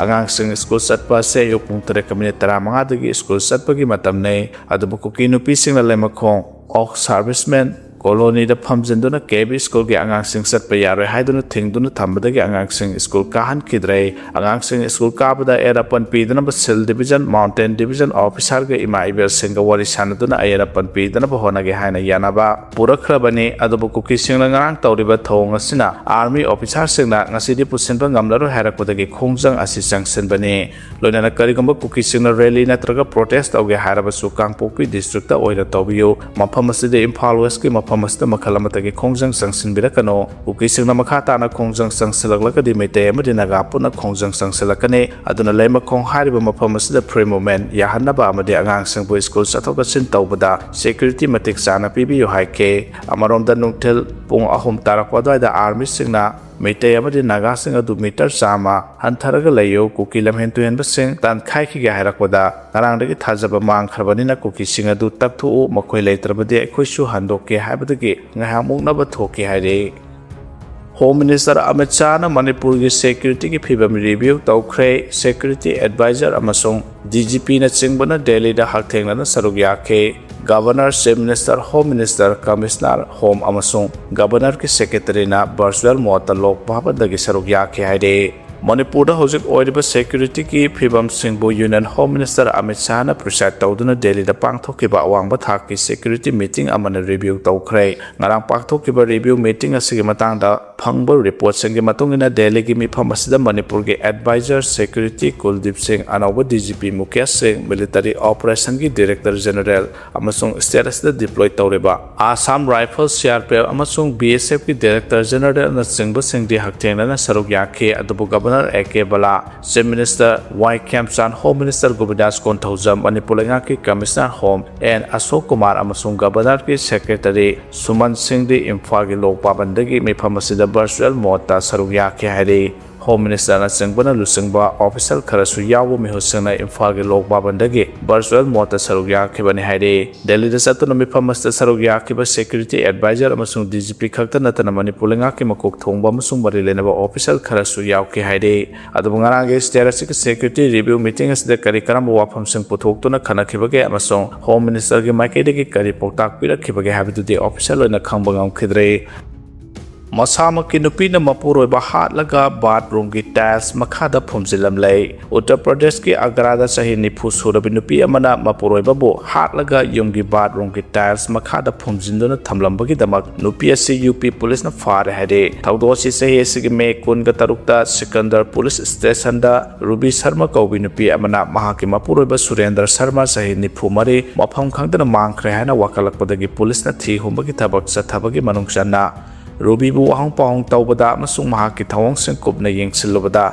ꯑꯉꯥꯡꯁꯤꯡ ꯁ꯭ꯀꯨꯜ ꯆꯠꯄ ꯑꯁꯦ ꯑꯌꯨꯛ ꯄꯨꯡ ꯇꯔꯦꯠꯀ ꯃꯤꯅꯤꯠ ꯇꯔꯥꯃꯉꯥꯗꯒꯤ ꯁ꯭ꯀꯨꯜ ꯆꯠꯄꯒꯤ ꯃꯇꯝꯅꯤ꯫ ꯑꯗꯨꯕꯨ ꯀꯨꯀꯤ ꯅꯨꯄꯤꯁꯤꯡꯅ ꯂꯩꯃꯈꯣꯡ ꯑꯣꯛ ꯁꯥꯔꯚꯤꯁꯃꯦꯟ ꯀꯣꯂꯣꯅꯤꯗ ꯐꯝꯖꯤꯟꯗꯨꯅ ꯀꯦ ꯕꯤ ꯁ꯭ꯀꯨꯜꯒꯤ ꯑꯉꯥꯡꯁꯤꯡ ꯆꯠꯄ ꯌꯥꯔꯣꯏ ꯍꯥꯏꯗꯨꯅ ꯊꯤꯡꯗꯨꯅ ꯊꯝꯕꯗꯒꯤ ꯑꯉꯥꯡꯁꯤꯡ ꯁ꯭ꯀꯨꯜ ꯀꯥꯍꯟꯈꯤꯗ꯭ꯔꯦ꯫ ꯑꯉꯥꯡꯁꯤꯡ ꯁ꯭ꯀꯨꯜ ꯀꯥꯕꯗ ꯑꯌꯦꯠ ꯑꯄꯟ ꯄꯤꯗꯅꯕ ꯁꯤꯜ ꯗꯤꯕꯤꯖꯟ, ꯃꯥꯎꯟꯇꯦꯟ ꯗꯤꯕꯤꯖꯟ ꯑꯣꯐꯤꯁꯥꯔꯒ ꯏꯃꯥ ꯏꯕꯦꯜꯁꯤꯡꯒ ꯋꯥꯔꯤ ꯁꯥꯟꯅꯗꯨꯅ ꯑꯌꯦꯠ ꯑꯄꯟ ꯄꯤꯗꯅꯕ ꯍꯣꯠꯅꯒꯦ ꯍꯥꯏꯅ ꯌꯥꯅꯕ ꯄꯨꯔꯛꯈ꯭ꯔꯕꯅꯤ꯫ ꯑꯗꯨꯕꯨ ꯀꯨꯀꯤꯁꯤꯡꯅ ꯉꯔꯥꯡ ꯇꯧꯔꯤꯕ ꯊꯧꯑꯣꯡ ꯑꯁꯤꯅ ꯑꯥꯔꯃꯤ ꯑꯣꯐꯤꯁꯥꯔꯁꯤꯡꯅ ꯉꯁꯤꯗꯤ ꯄꯨꯁꯤꯟꯕ ꯉꯝꯂꯔꯣꯏ ꯍꯥꯏꯔꯛꯄꯗꯒꯤ ꯈꯣꯡꯖꯪ ꯑꯁꯤ ꯆꯪꯁꯤꯟꯕꯅꯤ꯫ ꯂꯣꯏꯅꯅ ꯀꯔꯤꯒꯨꯝꯕ ꯀꯨꯀꯤꯁꯤꯡꯅ ꯔꯦꯂꯤ ꯅꯠꯇ꯭ꯔꯒ ꯄ꯭ꯔꯣꯇꯦꯁ ꯇꯧꯒꯦ ꯍꯥꯏꯔꯕꯁꯨ ꯀꯥꯡꯄꯣꯛꯄꯤ ꯗꯤꯁꯇ꯭ꯔꯤꯛꯇ ꯑꯣꯏꯅ ꯇꯧꯕꯤꯌꯨ꯫ ꯃꯐꯝ ꯑꯁꯤꯗ ꯏꯝꯐꯥꯜ ꯋꯦꯁꯀꯤ ꯃꯐꯝ ꯑꯁꯤꯗ ꯃꯈꯜ ꯑꯃꯠꯇꯒꯤ ꯈꯣꯡꯖꯪ ꯆꯪꯁꯤꯟꯕꯤꯔꯛꯀꯅꯨ꯫ ꯀꯨꯀꯤꯁꯤꯡꯅ ꯃꯈꯥ ꯇꯥꯅ ꯈꯣꯡꯖꯪ ꯆꯪꯁꯤꯜꯂꯛꯂꯒꯗꯤ ꯃꯩꯇꯩ ꯑꯃꯗꯤ ꯅꯥꯒꯥ ꯄꯨꯟꯅ ꯈꯣꯡꯖꯪ ꯆꯪꯁꯤꯜꯂꯛꯀꯅꯤ꯫ ꯑꯗꯨꯅ ꯂꯩꯃꯈꯣꯡ ꯍꯥꯏꯔꯤꯕ ꯃꯐꯝ ꯑꯁꯤꯗ ꯐ꯭ꯔꯤ ꯃꯨꯚꯃꯦꯟ ꯌꯥꯍꯟꯅꯕ ꯑꯃꯗꯤ ꯑꯉꯥꯡꯁꯤꯡꯕꯨ ꯁ꯭ꯀꯨꯜ ꯆꯠꯊꯣꯛ ꯆꯠꯁꯤꯟ ꯇꯧꯕꯗ ꯁꯦꯀ꯭ꯌꯨꯔꯤꯇꯤ ꯃꯇꯤꯛ ꯆꯥꯅ ꯄꯤꯕꯤꯌꯨ ꯍꯥꯏꯈꯤ꯫ ꯑꯃꯔꯣꯝꯗ ꯅꯨꯡꯊꯤꯜ ꯄꯨꯡ ꯑꯍꯨꯝ ꯇꯥꯔꯛꯄ ꯑꯗꯨꯋꯥꯏꯗ ꯑꯥꯔꯃꯤꯁꯤꯡꯅ ꯃꯩꯇꯩ ꯑꯃꯗꯤ ꯅꯥꯒꯥꯁꯤꯡ ꯑꯗꯨ ꯃꯤꯇꯔ ꯆꯥꯝꯃ ꯍꯟꯊꯔꯒ ꯂꯩꯌꯨ, ꯀꯨꯀꯤ ꯂꯝꯍꯦꯟ ꯇꯨꯍꯦꯟꯕꯁꯤꯡ ꯇꯥꯟꯈꯥꯏꯈꯤꯒꯦ ꯍꯥꯏꯔꯛꯄꯗ ꯉꯔꯥꯡꯗꯒꯤ ꯊꯥꯖꯕ ꯃꯥꯡꯈ꯭ꯔꯕꯅꯤꯅ ꯀꯨꯀꯤꯁꯤꯡ ꯑꯗꯨ ꯇꯛꯊꯣꯛꯎ, ꯃꯈꯣꯏ ꯂꯩꯇ꯭ꯔꯕꯗꯤ ꯑꯩꯈꯣꯏꯁꯨ ꯍꯟꯗꯣꯛꯀꯦ ꯍꯥꯏꯕꯗꯒꯤ ꯉꯥꯏꯍꯥꯛ ꯃꯨꯛꯅꯕ ꯊꯣꯛꯈꯤ ꯍꯥꯏꯔꯤ꯫ ꯍꯣꯝ ꯃꯤꯅꯤꯁꯇꯔ ꯑꯃꯤꯠ ꯁꯥꯍꯅ ꯃꯅꯤꯄꯨꯔꯒꯤ ꯁꯦꯀ꯭ꯌꯨꯔꯤꯇꯤꯒꯤ ꯐꯤꯕꯝ ꯔꯤꯚ꯭ꯌꯨ ꯇꯧꯈ꯭ꯔꯦ꯫ ꯁꯦꯀ꯭ꯌꯨꯔꯤꯇꯤ ꯑꯦꯗꯚꯥꯏꯖꯔ ꯑꯃꯁꯨꯡ ꯗꯤ ꯖꯤ ꯄꯤꯅꯆꯤꯡꯕꯅ ꯗꯦꯜꯂꯤꯗ ꯍꯛꯊꯦꯡꯅꯅ ꯁꯔꯨꯛ ꯌꯥꯈꯤ꯫ Governor, chief minister, home minister, commissioner home ꯑꯃꯁꯨꯡ ꯒꯚꯔꯅꯔꯒꯤ ꯁꯦꯀ꯭ꯔꯦꯇꯔꯤꯅ ꯚꯔꯆꯨꯑꯦꯜ ꯃꯣꯗꯇ ꯂꯣꯛ ꯚꯕꯟꯗꯒꯤ ꯁꯔꯨꯛ ꯌꯥꯈꯤ ꯍꯥꯏꯔꯤ꯫ ꯃꯅꯤꯄꯨꯔꯗ ꯍꯧꯖꯤꯛ ꯑꯣꯏꯔꯤꯕ ꯁꯦꯀ꯭ꯌꯨꯔꯤꯇꯤꯒꯤ ꯐꯤꯕꯝꯁꯤꯡꯕꯨ ꯌꯨꯅꯤꯌꯟ ꯍꯣꯝ ꯃꯤꯅꯤꯁꯇꯔ ꯑꯃꯤꯠ ꯁꯥꯍꯅ ꯄ꯭ꯔꯤꯁꯥꯏꯗ ꯇꯧꯗꯨꯅ ꯗꯦꯜꯂꯤꯗ ꯄꯥꯡꯊꯣꯛꯈꯤꯕ ꯑꯋꯥꯡꯕ ꯊꯥꯛꯀꯤ ꯁꯦꯀ꯭ꯌꯨꯔꯤꯇꯤ ꯃꯤꯇꯤꯡ ꯑꯃꯅ ꯔꯤꯚꯤꯌꯨ ꯇꯧꯈ꯭ꯔꯦ꯫ ꯉꯔꯥꯡ ꯄꯥꯡꯊꯣꯛꯈꯤꯕ ꯔꯤꯚꯤꯌꯨ ꯃꯤꯇꯤꯡ ꯑꯁꯤꯒꯤ ꯃꯇꯥꯡꯗ ꯐꯪꯕ ꯔꯤꯄꯣꯔꯠꯁꯤꯡꯒꯤ ꯃꯇꯨꯡ ꯏꯟꯅ, ꯗꯦꯜꯂꯤꯒꯤ ꯃꯤꯐꯝ ꯑꯁꯤꯗ ꯃꯅꯤꯄꯨꯔꯒꯤ ꯑꯦꯗꯚꯥꯏꯖꯔ ꯁꯦꯀ꯭ꯌꯨꯔꯤꯇꯤ ꯀꯨꯜꯗꯤꯞ ꯁꯤꯡ, ꯑꯅꯧꯕ D G P Mukesh Singh, military ꯑꯣꯄꯔꯦꯁꯟꯒꯤ ꯗꯤꯔꯦꯛꯇꯔ ꯖꯦꯅꯔꯦꯜ ꯑꯃꯁꯨꯡ ꯁ꯭ꯇꯦꯠ ꯑꯁꯤꯗ ꯗꯤꯄ꯭ꯂꯣꯏ ꯇꯧꯔꯤꯕ Assam rifle, C R P F ꯑꯃꯁꯨꯡ ꯕꯤ ꯑꯦꯁ ꯑꯦꯐꯀꯤ ꯗꯤꯔꯦꯛꯇꯔ ꯖꯦꯅꯔꯦꯜꯅꯆꯤꯡꯕꯁꯤꯡꯗꯤ ꯍꯛꯊꯦꯡꯅꯅ ꯁꯔꯨꯛ ꯌꯥꯈꯤ꯫ ꯑꯗꯨꯕꯨ governor A K Bhalla, chief minister Y Khemchand, home minister Govindas Konthoujam, Manipur ꯂꯩꯉꯥꯛꯀꯤ commissioner home N Ashok Kumar ꯑꯃꯁꯨꯡ ꯒꯕꯔꯅꯔꯒꯤ ꯁꯦꯀ꯭ꯔꯦꯇꯔꯤ ꯁꯨꯃꯟ ꯁꯤꯡꯗꯤ ꯏꯝꯐꯥꯜꯒꯤ ꯂꯣꯛ ꯚꯕꯟꯗꯒꯤ ꯃꯤꯐꯝ ꯑꯁꯤꯗ ꯚꯔꯆꯨꯑꯦꯜ ꯃꯣꯗꯇ ꯁꯔꯨꯛ ꯌꯥꯈꯤ ꯍꯥꯏꯔꯤ꯫ ꯍꯣꯝ ꯃꯤꯅꯤꯁꯇꯔꯅꯆꯤꯡꯕꯅ ꯂꯨꯆꯤꯡꯕ ꯑꯣꯐꯤꯁꯤꯌꯦꯜ ꯈꯔꯁꯨ ꯌꯥꯎꯕ ꯃꯤꯍꯨꯠꯁꯤꯡꯅ ꯏꯝꯐꯥꯜꯒꯤ ꯂꯣꯛ ꯚꯕꯟꯗꯒꯤ ꯚꯔꯆꯨꯑꯦꯜ ꯃꯣꯗꯇ ꯁꯔꯨꯛ ꯌꯥꯈꯤꯕꯅꯤ ꯍꯥꯏꯔꯤ꯫ ꯗꯦꯜꯂꯤꯗ ꯆꯠꯇꯨꯅ ꯃꯤꯐꯝ ꯑꯁꯤꯗ ꯁꯔꯨꯛ ꯌꯥꯈꯤꯕ ꯁꯦꯀ꯭ꯌꯨꯔꯤꯇꯤ ꯑꯦꯗꯚꯥꯏꯖꯔ ꯑꯃꯁꯨꯡ ꯗꯤ ꯖꯤ ꯄꯤ ꯈꯛꯇ ꯅꯠꯇꯅ ꯃꯅꯤꯄꯨꯔ ꯂꯩꯉꯥꯛꯀꯤ ꯃꯀꯣꯛ ꯊꯣꯡꯕ ꯑꯃꯁꯨꯡ ꯃꯔꯤ ꯂꯩꯅꯕ ꯑꯣꯐꯤꯁꯤꯌꯦꯜ ꯈꯔꯁꯨ ꯌꯥꯎꯈꯤ ꯍꯥꯏꯔꯤ꯫ ꯑꯗꯨꯕꯨ ꯉꯔꯥꯡꯒꯤ ꯁ꯭ꯇꯦꯠ ꯑꯁꯤꯒꯤ ꯁꯦꯀ꯭ꯌꯨꯔꯤꯇꯤ ꯔꯤꯚꯤꯌꯨ ꯃꯤꯇꯤꯡ ꯑꯁꯤꯗ ꯀꯔꯤ ꯀꯔꯝꯕ ꯋꯥꯐꯝꯁꯤꯡ ꯄꯨꯊꯣꯛꯇꯨꯅ ꯈꯟꯅꯈꯤꯕꯒꯦ ꯑꯃꯁꯨꯡ ꯍꯣꯝ ꯃꯤꯅꯤꯁꯇꯔꯒꯤ ꯃꯥꯏꯀꯩꯗꯒꯤ ꯀꯔꯤ ꯄꯥꯎꯇꯥꯛ ꯄꯤꯔꯛꯈꯤꯕꯒꯦ ꯍꯥꯏꯕꯗꯨꯗꯤ ꯑꯣꯐꯤꯁꯤꯌꯦꯜ ꯑꯣꯏꯅ ꯈꯪꯕ ꯉꯝꯈꯤꯗ꯭ꯔꯤ꯫ ꯃꯁꯥꯃꯛꯀꯤ ꯅꯨꯄꯤꯅ ꯃꯄꯨꯔꯣꯏꯕ ꯍꯥꯠꯂꯒ ꯕꯥꯊꯔꯨꯝꯒꯤ ꯇꯥꯏꯜꯁ ꯃꯈꯥꯗ ꯐꯨꯝꯖꯤꯜꯂꯝꯂꯦ꯫ ꯎꯠꯇꯔ ꯄ꯭ꯔꯗꯦꯁꯀꯤ ꯑꯒ꯭ꯔꯥꯗ ꯆꯍꯤ ꯅꯤꯐꯨ ꯁꯨꯔꯕꯤ ꯅꯨꯄꯤ ꯑꯃꯅ ꯃꯄꯨꯔꯣꯏꯕꯕꯨ ꯍꯥꯠꯂꯒ ꯌꯨꯝꯒꯤ ꯕꯥꯊꯔꯨꯝꯒꯤ ꯇꯥꯏꯜꯁ ꯃꯈꯥꯗ ꯐꯨꯝꯖꯤꯟꯗꯨꯅ ꯊꯝꯂꯝꯕꯒꯤꯗꯃꯛ ꯅꯨꯄꯤ ꯑꯁꯤ ꯌꯨ ꯄꯤ ꯄꯨꯂꯤꯁꯅ ꯐꯥꯔꯦ ꯍꯥꯏꯔꯦ꯫ ꯊꯧꯗꯣꯛ ꯑꯁꯤ ꯆꯍꯤ ꯑꯁꯤꯒꯤ ꯃꯦ ꯀꯨꯟꯒ ꯇꯔꯨꯛꯇ ꯁꯤꯀꯟꯗꯔ ꯄꯨꯂꯤꯁ ꯁ꯭ꯇꯦꯁꯟꯗ ꯔꯨꯕꯤ ꯁꯔꯃ ꯀꯧꯕꯤ ꯅꯨꯄꯤ ꯑꯃꯅ ꯃꯍꯥꯛꯀꯤ ꯃꯄꯨꯔꯣꯏꯕ ꯁꯨꯔꯦꯟꯗ꯭ꯔ ꯁꯔꯃ, ꯆꯍꯤ ꯅꯤꯐꯨ ꯃꯔꯤ, ꯃꯐꯝ ꯈꯪꯗꯅ ꯃꯥꯡꯈ꯭ꯔꯦ ꯍꯥꯏꯅ ꯋꯥꯀꯠꯂꯛꯄꯗꯒꯤ ꯄꯨꯂꯤꯁꯅ ꯊꯤ ꯍꯨꯝꯕꯒꯤ ꯊꯕꯛ ꯆꯠꯊꯕꯒꯤ ꯃꯅꯨꯡ ꯆꯟꯅ ꯔꯨꯕꯤꯕꯨ ꯋꯥꯍꯪ ꯄꯥꯎꯍꯪ ꯇꯧꯕꯗ ꯑꯃꯁꯨꯡ ꯃꯍꯥꯛꯀꯤ ꯊꯧꯑꯣꯡꯁꯤꯡ ꯀꯨꯞꯅ ꯌꯦꯡꯁꯤꯜꯂꯨꯕꯗ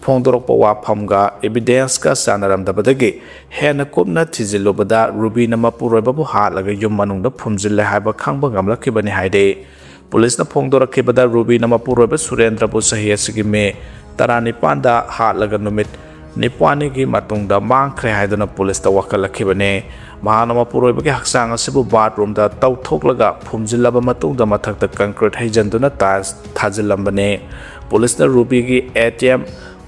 ꯐꯣꯡꯗꯣꯔꯛꯄ ꯋꯥꯐꯝꯒ ꯏꯕꯤꯗꯦꯟꯁꯀ ꯆꯥꯟꯅꯔꯝꯗꯕꯗꯒꯤ ꯍꯦꯟꯅ ꯀꯨꯞꯅ ꯊꯤꯖꯤꯜꯂꯨꯕꯗ ꯔꯨꯕꯤꯅ ꯃꯄꯨꯔꯣꯏꯕꯕꯨ ꯍꯥꯠꯂꯒ ꯌꯨꯝ ꯃꯅꯨꯡꯗ ꯐꯨꯝꯖꯤꯜꯂꯦ ꯍꯥꯏꯕ ꯈꯪꯕ ꯉꯝꯂꯛꯈꯤꯕꯅꯤ ꯍꯥꯏꯔꯤ꯫ ꯄꯨꯂꯤꯁꯅ ꯐꯣꯡꯗꯣꯔꯛꯈꯤꯕꯗ ꯔꯨꯕꯤꯅ ꯃꯄꯨꯔꯣꯏꯕ ꯁꯨꯔꯦꯟꯗ꯭ꯔꯕꯨ ꯆꯍꯤ ꯑꯁꯤꯒꯤ ꯃꯦ ꯇꯔꯥꯅꯤꯄꯥꯟꯗ ꯍꯥꯠꯂꯒ ꯅꯨꯃꯤꯠ ꯅꯤꯄꯥꯜꯅꯤꯒꯤ ꯃꯇꯨꯡꯗ ꯃꯥꯡꯈ꯭ꯔꯦ ꯍꯥꯏꯗꯨꯅ ꯄꯨꯂꯤꯁꯇ ꯋꯥꯀꯠꯂꯛꯈꯤꯕꯅꯤ꯫ ꯃꯍꯥꯛꯅ ꯃꯄꯨꯔꯣꯏꯕꯒꯤ ꯍꯛꯆꯥꯡ ꯑꯁꯤꯕꯨ ꯕꯥꯊꯔꯨꯝꯗ ꯇꯧꯊꯣꯛꯂꯒ ꯐꯨꯝꯖꯤꯜꯂꯕ ꯃꯇꯨꯡꯗ ꯃꯊꯛꯇ ꯀꯪꯀ꯭ꯔꯤꯠ ꯍꯩꯖꯤꯟꯗꯨꯅ ꯇꯥꯏꯜꯁ ꯊꯥꯖꯤꯜꯂꯝꯕꯅꯤ꯫ ꯄꯨꯂꯤꯁꯅ ꯔꯨꯕꯤꯒꯤ ꯑꯦ ꯇꯤ ꯑꯦꯝ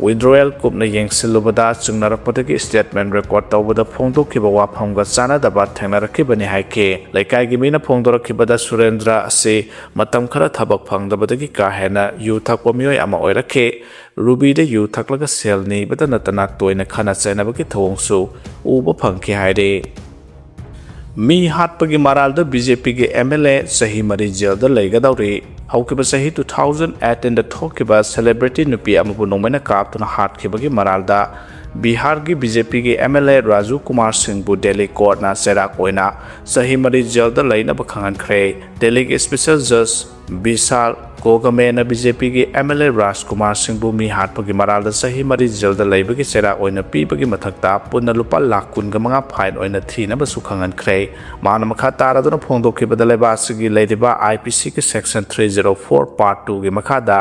Withdrawal ꯀꯨꯞꯅ ꯌꯦꯡꯁꯤꯜꯂꯨꯕꯗ ꯆꯤꯡꯅꯔꯛꯄꯗꯒꯤ statement record ꯇꯧꯕꯗ ꯐꯣꯡꯗꯣꯛꯈꯤꯕ ꯋꯥꯐꯝꯒ ꯆꯥꯟꯅꯗꯕ ꯊꯦꯡꯅꯔꯛꯈꯤꯕꯅꯤ ꯍꯥꯏꯈꯤ꯫ ꯂꯩꯀꯥꯏꯒꯤ ꯃꯤꯅ ꯐꯣꯡꯗꯣꯔꯛꯈꯤꯕꯗ ꯁꯨꯔꯦꯟꯗ꯭ꯔ ꯑꯁꯤ ꯃꯇꯝ ꯈꯔ ꯊꯕꯛ ꯐꯪꯗꯕꯗꯒꯤ ꯀꯥ ꯍꯦꯟꯅ ꯌꯨ ꯊꯛꯄ ꯃꯤꯑꯣꯏ ꯑꯃ ꯑꯣꯏꯔꯛꯈꯤ꯫ ꯔꯨꯕꯤꯗ ꯌꯨ ꯊꯛꯂꯒ ꯁꯦꯜ ꯅꯤꯕꯗ ꯅꯠꯇꯅ ꯇꯣꯏꯅ ꯈꯠꯅ ꯆꯩꯅꯕꯒꯤ ꯊꯧꯑꯣꯡꯁꯨ ꯎꯕ ꯐꯪꯈꯤ ꯍꯥꯏꯔꯤ꯫ ꯃꯤ ꯍꯥꯠꯄꯒꯤ ꯃꯔꯥꯜꯗ BJPꯒꯤ MLA ꯆꯍꯤ ꯃꯔꯤ ꯖꯦꯜꯗ ꯂꯩꯒꯗꯧꯔꯤ꯫ ꯍꯧꯈꯤꯕ ꯆꯍꯤ two thousand eighteenꯗ ꯊꯣꯛꯈꯤꯕ celebrity ꯅꯨꯄꯤ ꯑꯃꯕꯨ ꯅꯣꯡꯃꯩꯅ ꯀꯥꯞꯇꯨꯅ ꯍꯥꯠꯈꯤꯕꯒꯤ ꯃꯔꯥꯜꯗ ꯕꯤꯍꯥꯔꯒꯤ BJPꯒꯤ MLA ꯔꯥꯖꯨ ꯀꯨꯃꯥꯔ ꯁꯤꯡꯕꯨ ꯗꯦꯜꯂꯤ ꯀꯣꯔꯠꯅ ꯆꯩꯔꯥꯛ ꯑꯣꯏꯅ ꯆꯍꯤ ꯃꯔꯤ ꯖꯦꯜꯗ ꯂꯩꯅꯕ ꯈꯪꯍꯟꯈ꯭ꯔꯦ꯫ ꯗꯦꯜꯂꯤꯒꯤ special judge ꯕꯤꯁꯥꯜ ꯀꯣꯒꯃꯦꯅ BJPꯒꯤ MLA ꯔꯥꯖ ꯀꯨꯃꯥꯔ ꯁꯤꯡꯕꯨ ꯃꯤ ꯍꯥꯠꯄꯒꯤ ꯃꯔꯥꯜꯗ ꯆꯍꯤ ꯃꯔꯤ ꯖꯦꯜꯗ ꯂꯩꯕꯒꯤ ꯆꯩꯔꯥꯛ ꯑꯣꯏꯅ ꯄꯤꯕꯒꯤ ꯃꯊꯛꯇ ꯄꯨꯟꯅ ꯂꯨꯄꯥ ꯂꯥꯈ ꯀꯨꯟꯒ ꯃꯉꯥ fine ꯑꯣꯏꯅ ꯊꯤꯅꯕꯁꯨ ꯈꯪꯍꯟꯈ꯭ꯔꯦ꯫ ꯃꯥꯅ ꯃꯈꯥ ꯇꯥꯔꯗꯨꯅ ꯐꯣꯡꯗꯣꯛꯈꯤꯕꯗ ꯂꯩꯕꯥꯛ ꯑꯁꯤꯒꯤ ꯂꯩꯔꯤꯕ IPCꯒꯤ section three zero four part twoꯒꯤ ꯃꯈꯥꯗ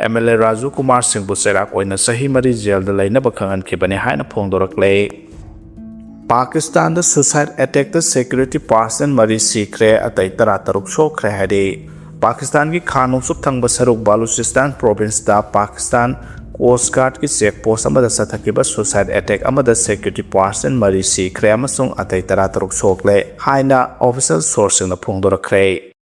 MLA ꯔꯥꯖꯨ ꯀꯨꯃꯥꯔ ꯁꯤꯡꯕꯨ ꯆꯩꯔꯥꯛ ꯑꯣꯏꯅ ꯆꯍꯤ ꯃꯔꯤ ꯖꯦꯜꯗ ꯂꯩꯅꯕ ꯈꯪꯍꯟꯈꯤꯕꯅꯤ ꯍꯥꯏꯅ ꯐꯣꯡꯗꯣꯔꯛꯂꯦ꯫ ꯄꯥꯀꯤꯁꯇꯥꯟꯗ suicide attackꯇ security personnel ꯃꯔꯤ ꯁꯤꯈ꯭ꯔꯦ, ꯑꯇꯩ ꯇꯔꯥꯇꯔꯨꯛ ꯁꯣꯛꯈ꯭ꯔꯦ ꯍꯥꯏꯔꯤ꯫ ꯄꯥꯀꯤꯁꯇꯥꯟꯒꯤ ꯈꯥ ꯅꯣꯡꯆꯨꯞ ꯊꯪꯕ ꯁꯔꯨꯛ ꯕꯂꯨꯆꯤꯁꯇꯥꯟ provinceꯇ ꯄꯥꯀꯤꯁꯇꯥꯟ Coast Guardꯀꯤ check post ꯑꯃꯗ ꯆꯠꯊꯈꯤꯕ suicide attack ꯑꯃꯗ security personnel ꯃꯔꯤ ꯁꯤꯈ꯭ꯔꯦ ꯑꯃꯁꯨꯡ ꯑꯇꯩ ꯇꯔꯥꯇꯔꯨꯛ ꯁꯣꯛꯂꯦ ꯍꯥꯏꯅ official sourceꯁꯤꯡꯅ ꯐꯣꯡꯗꯣꯔꯛꯈ꯭ꯔꯦ꯫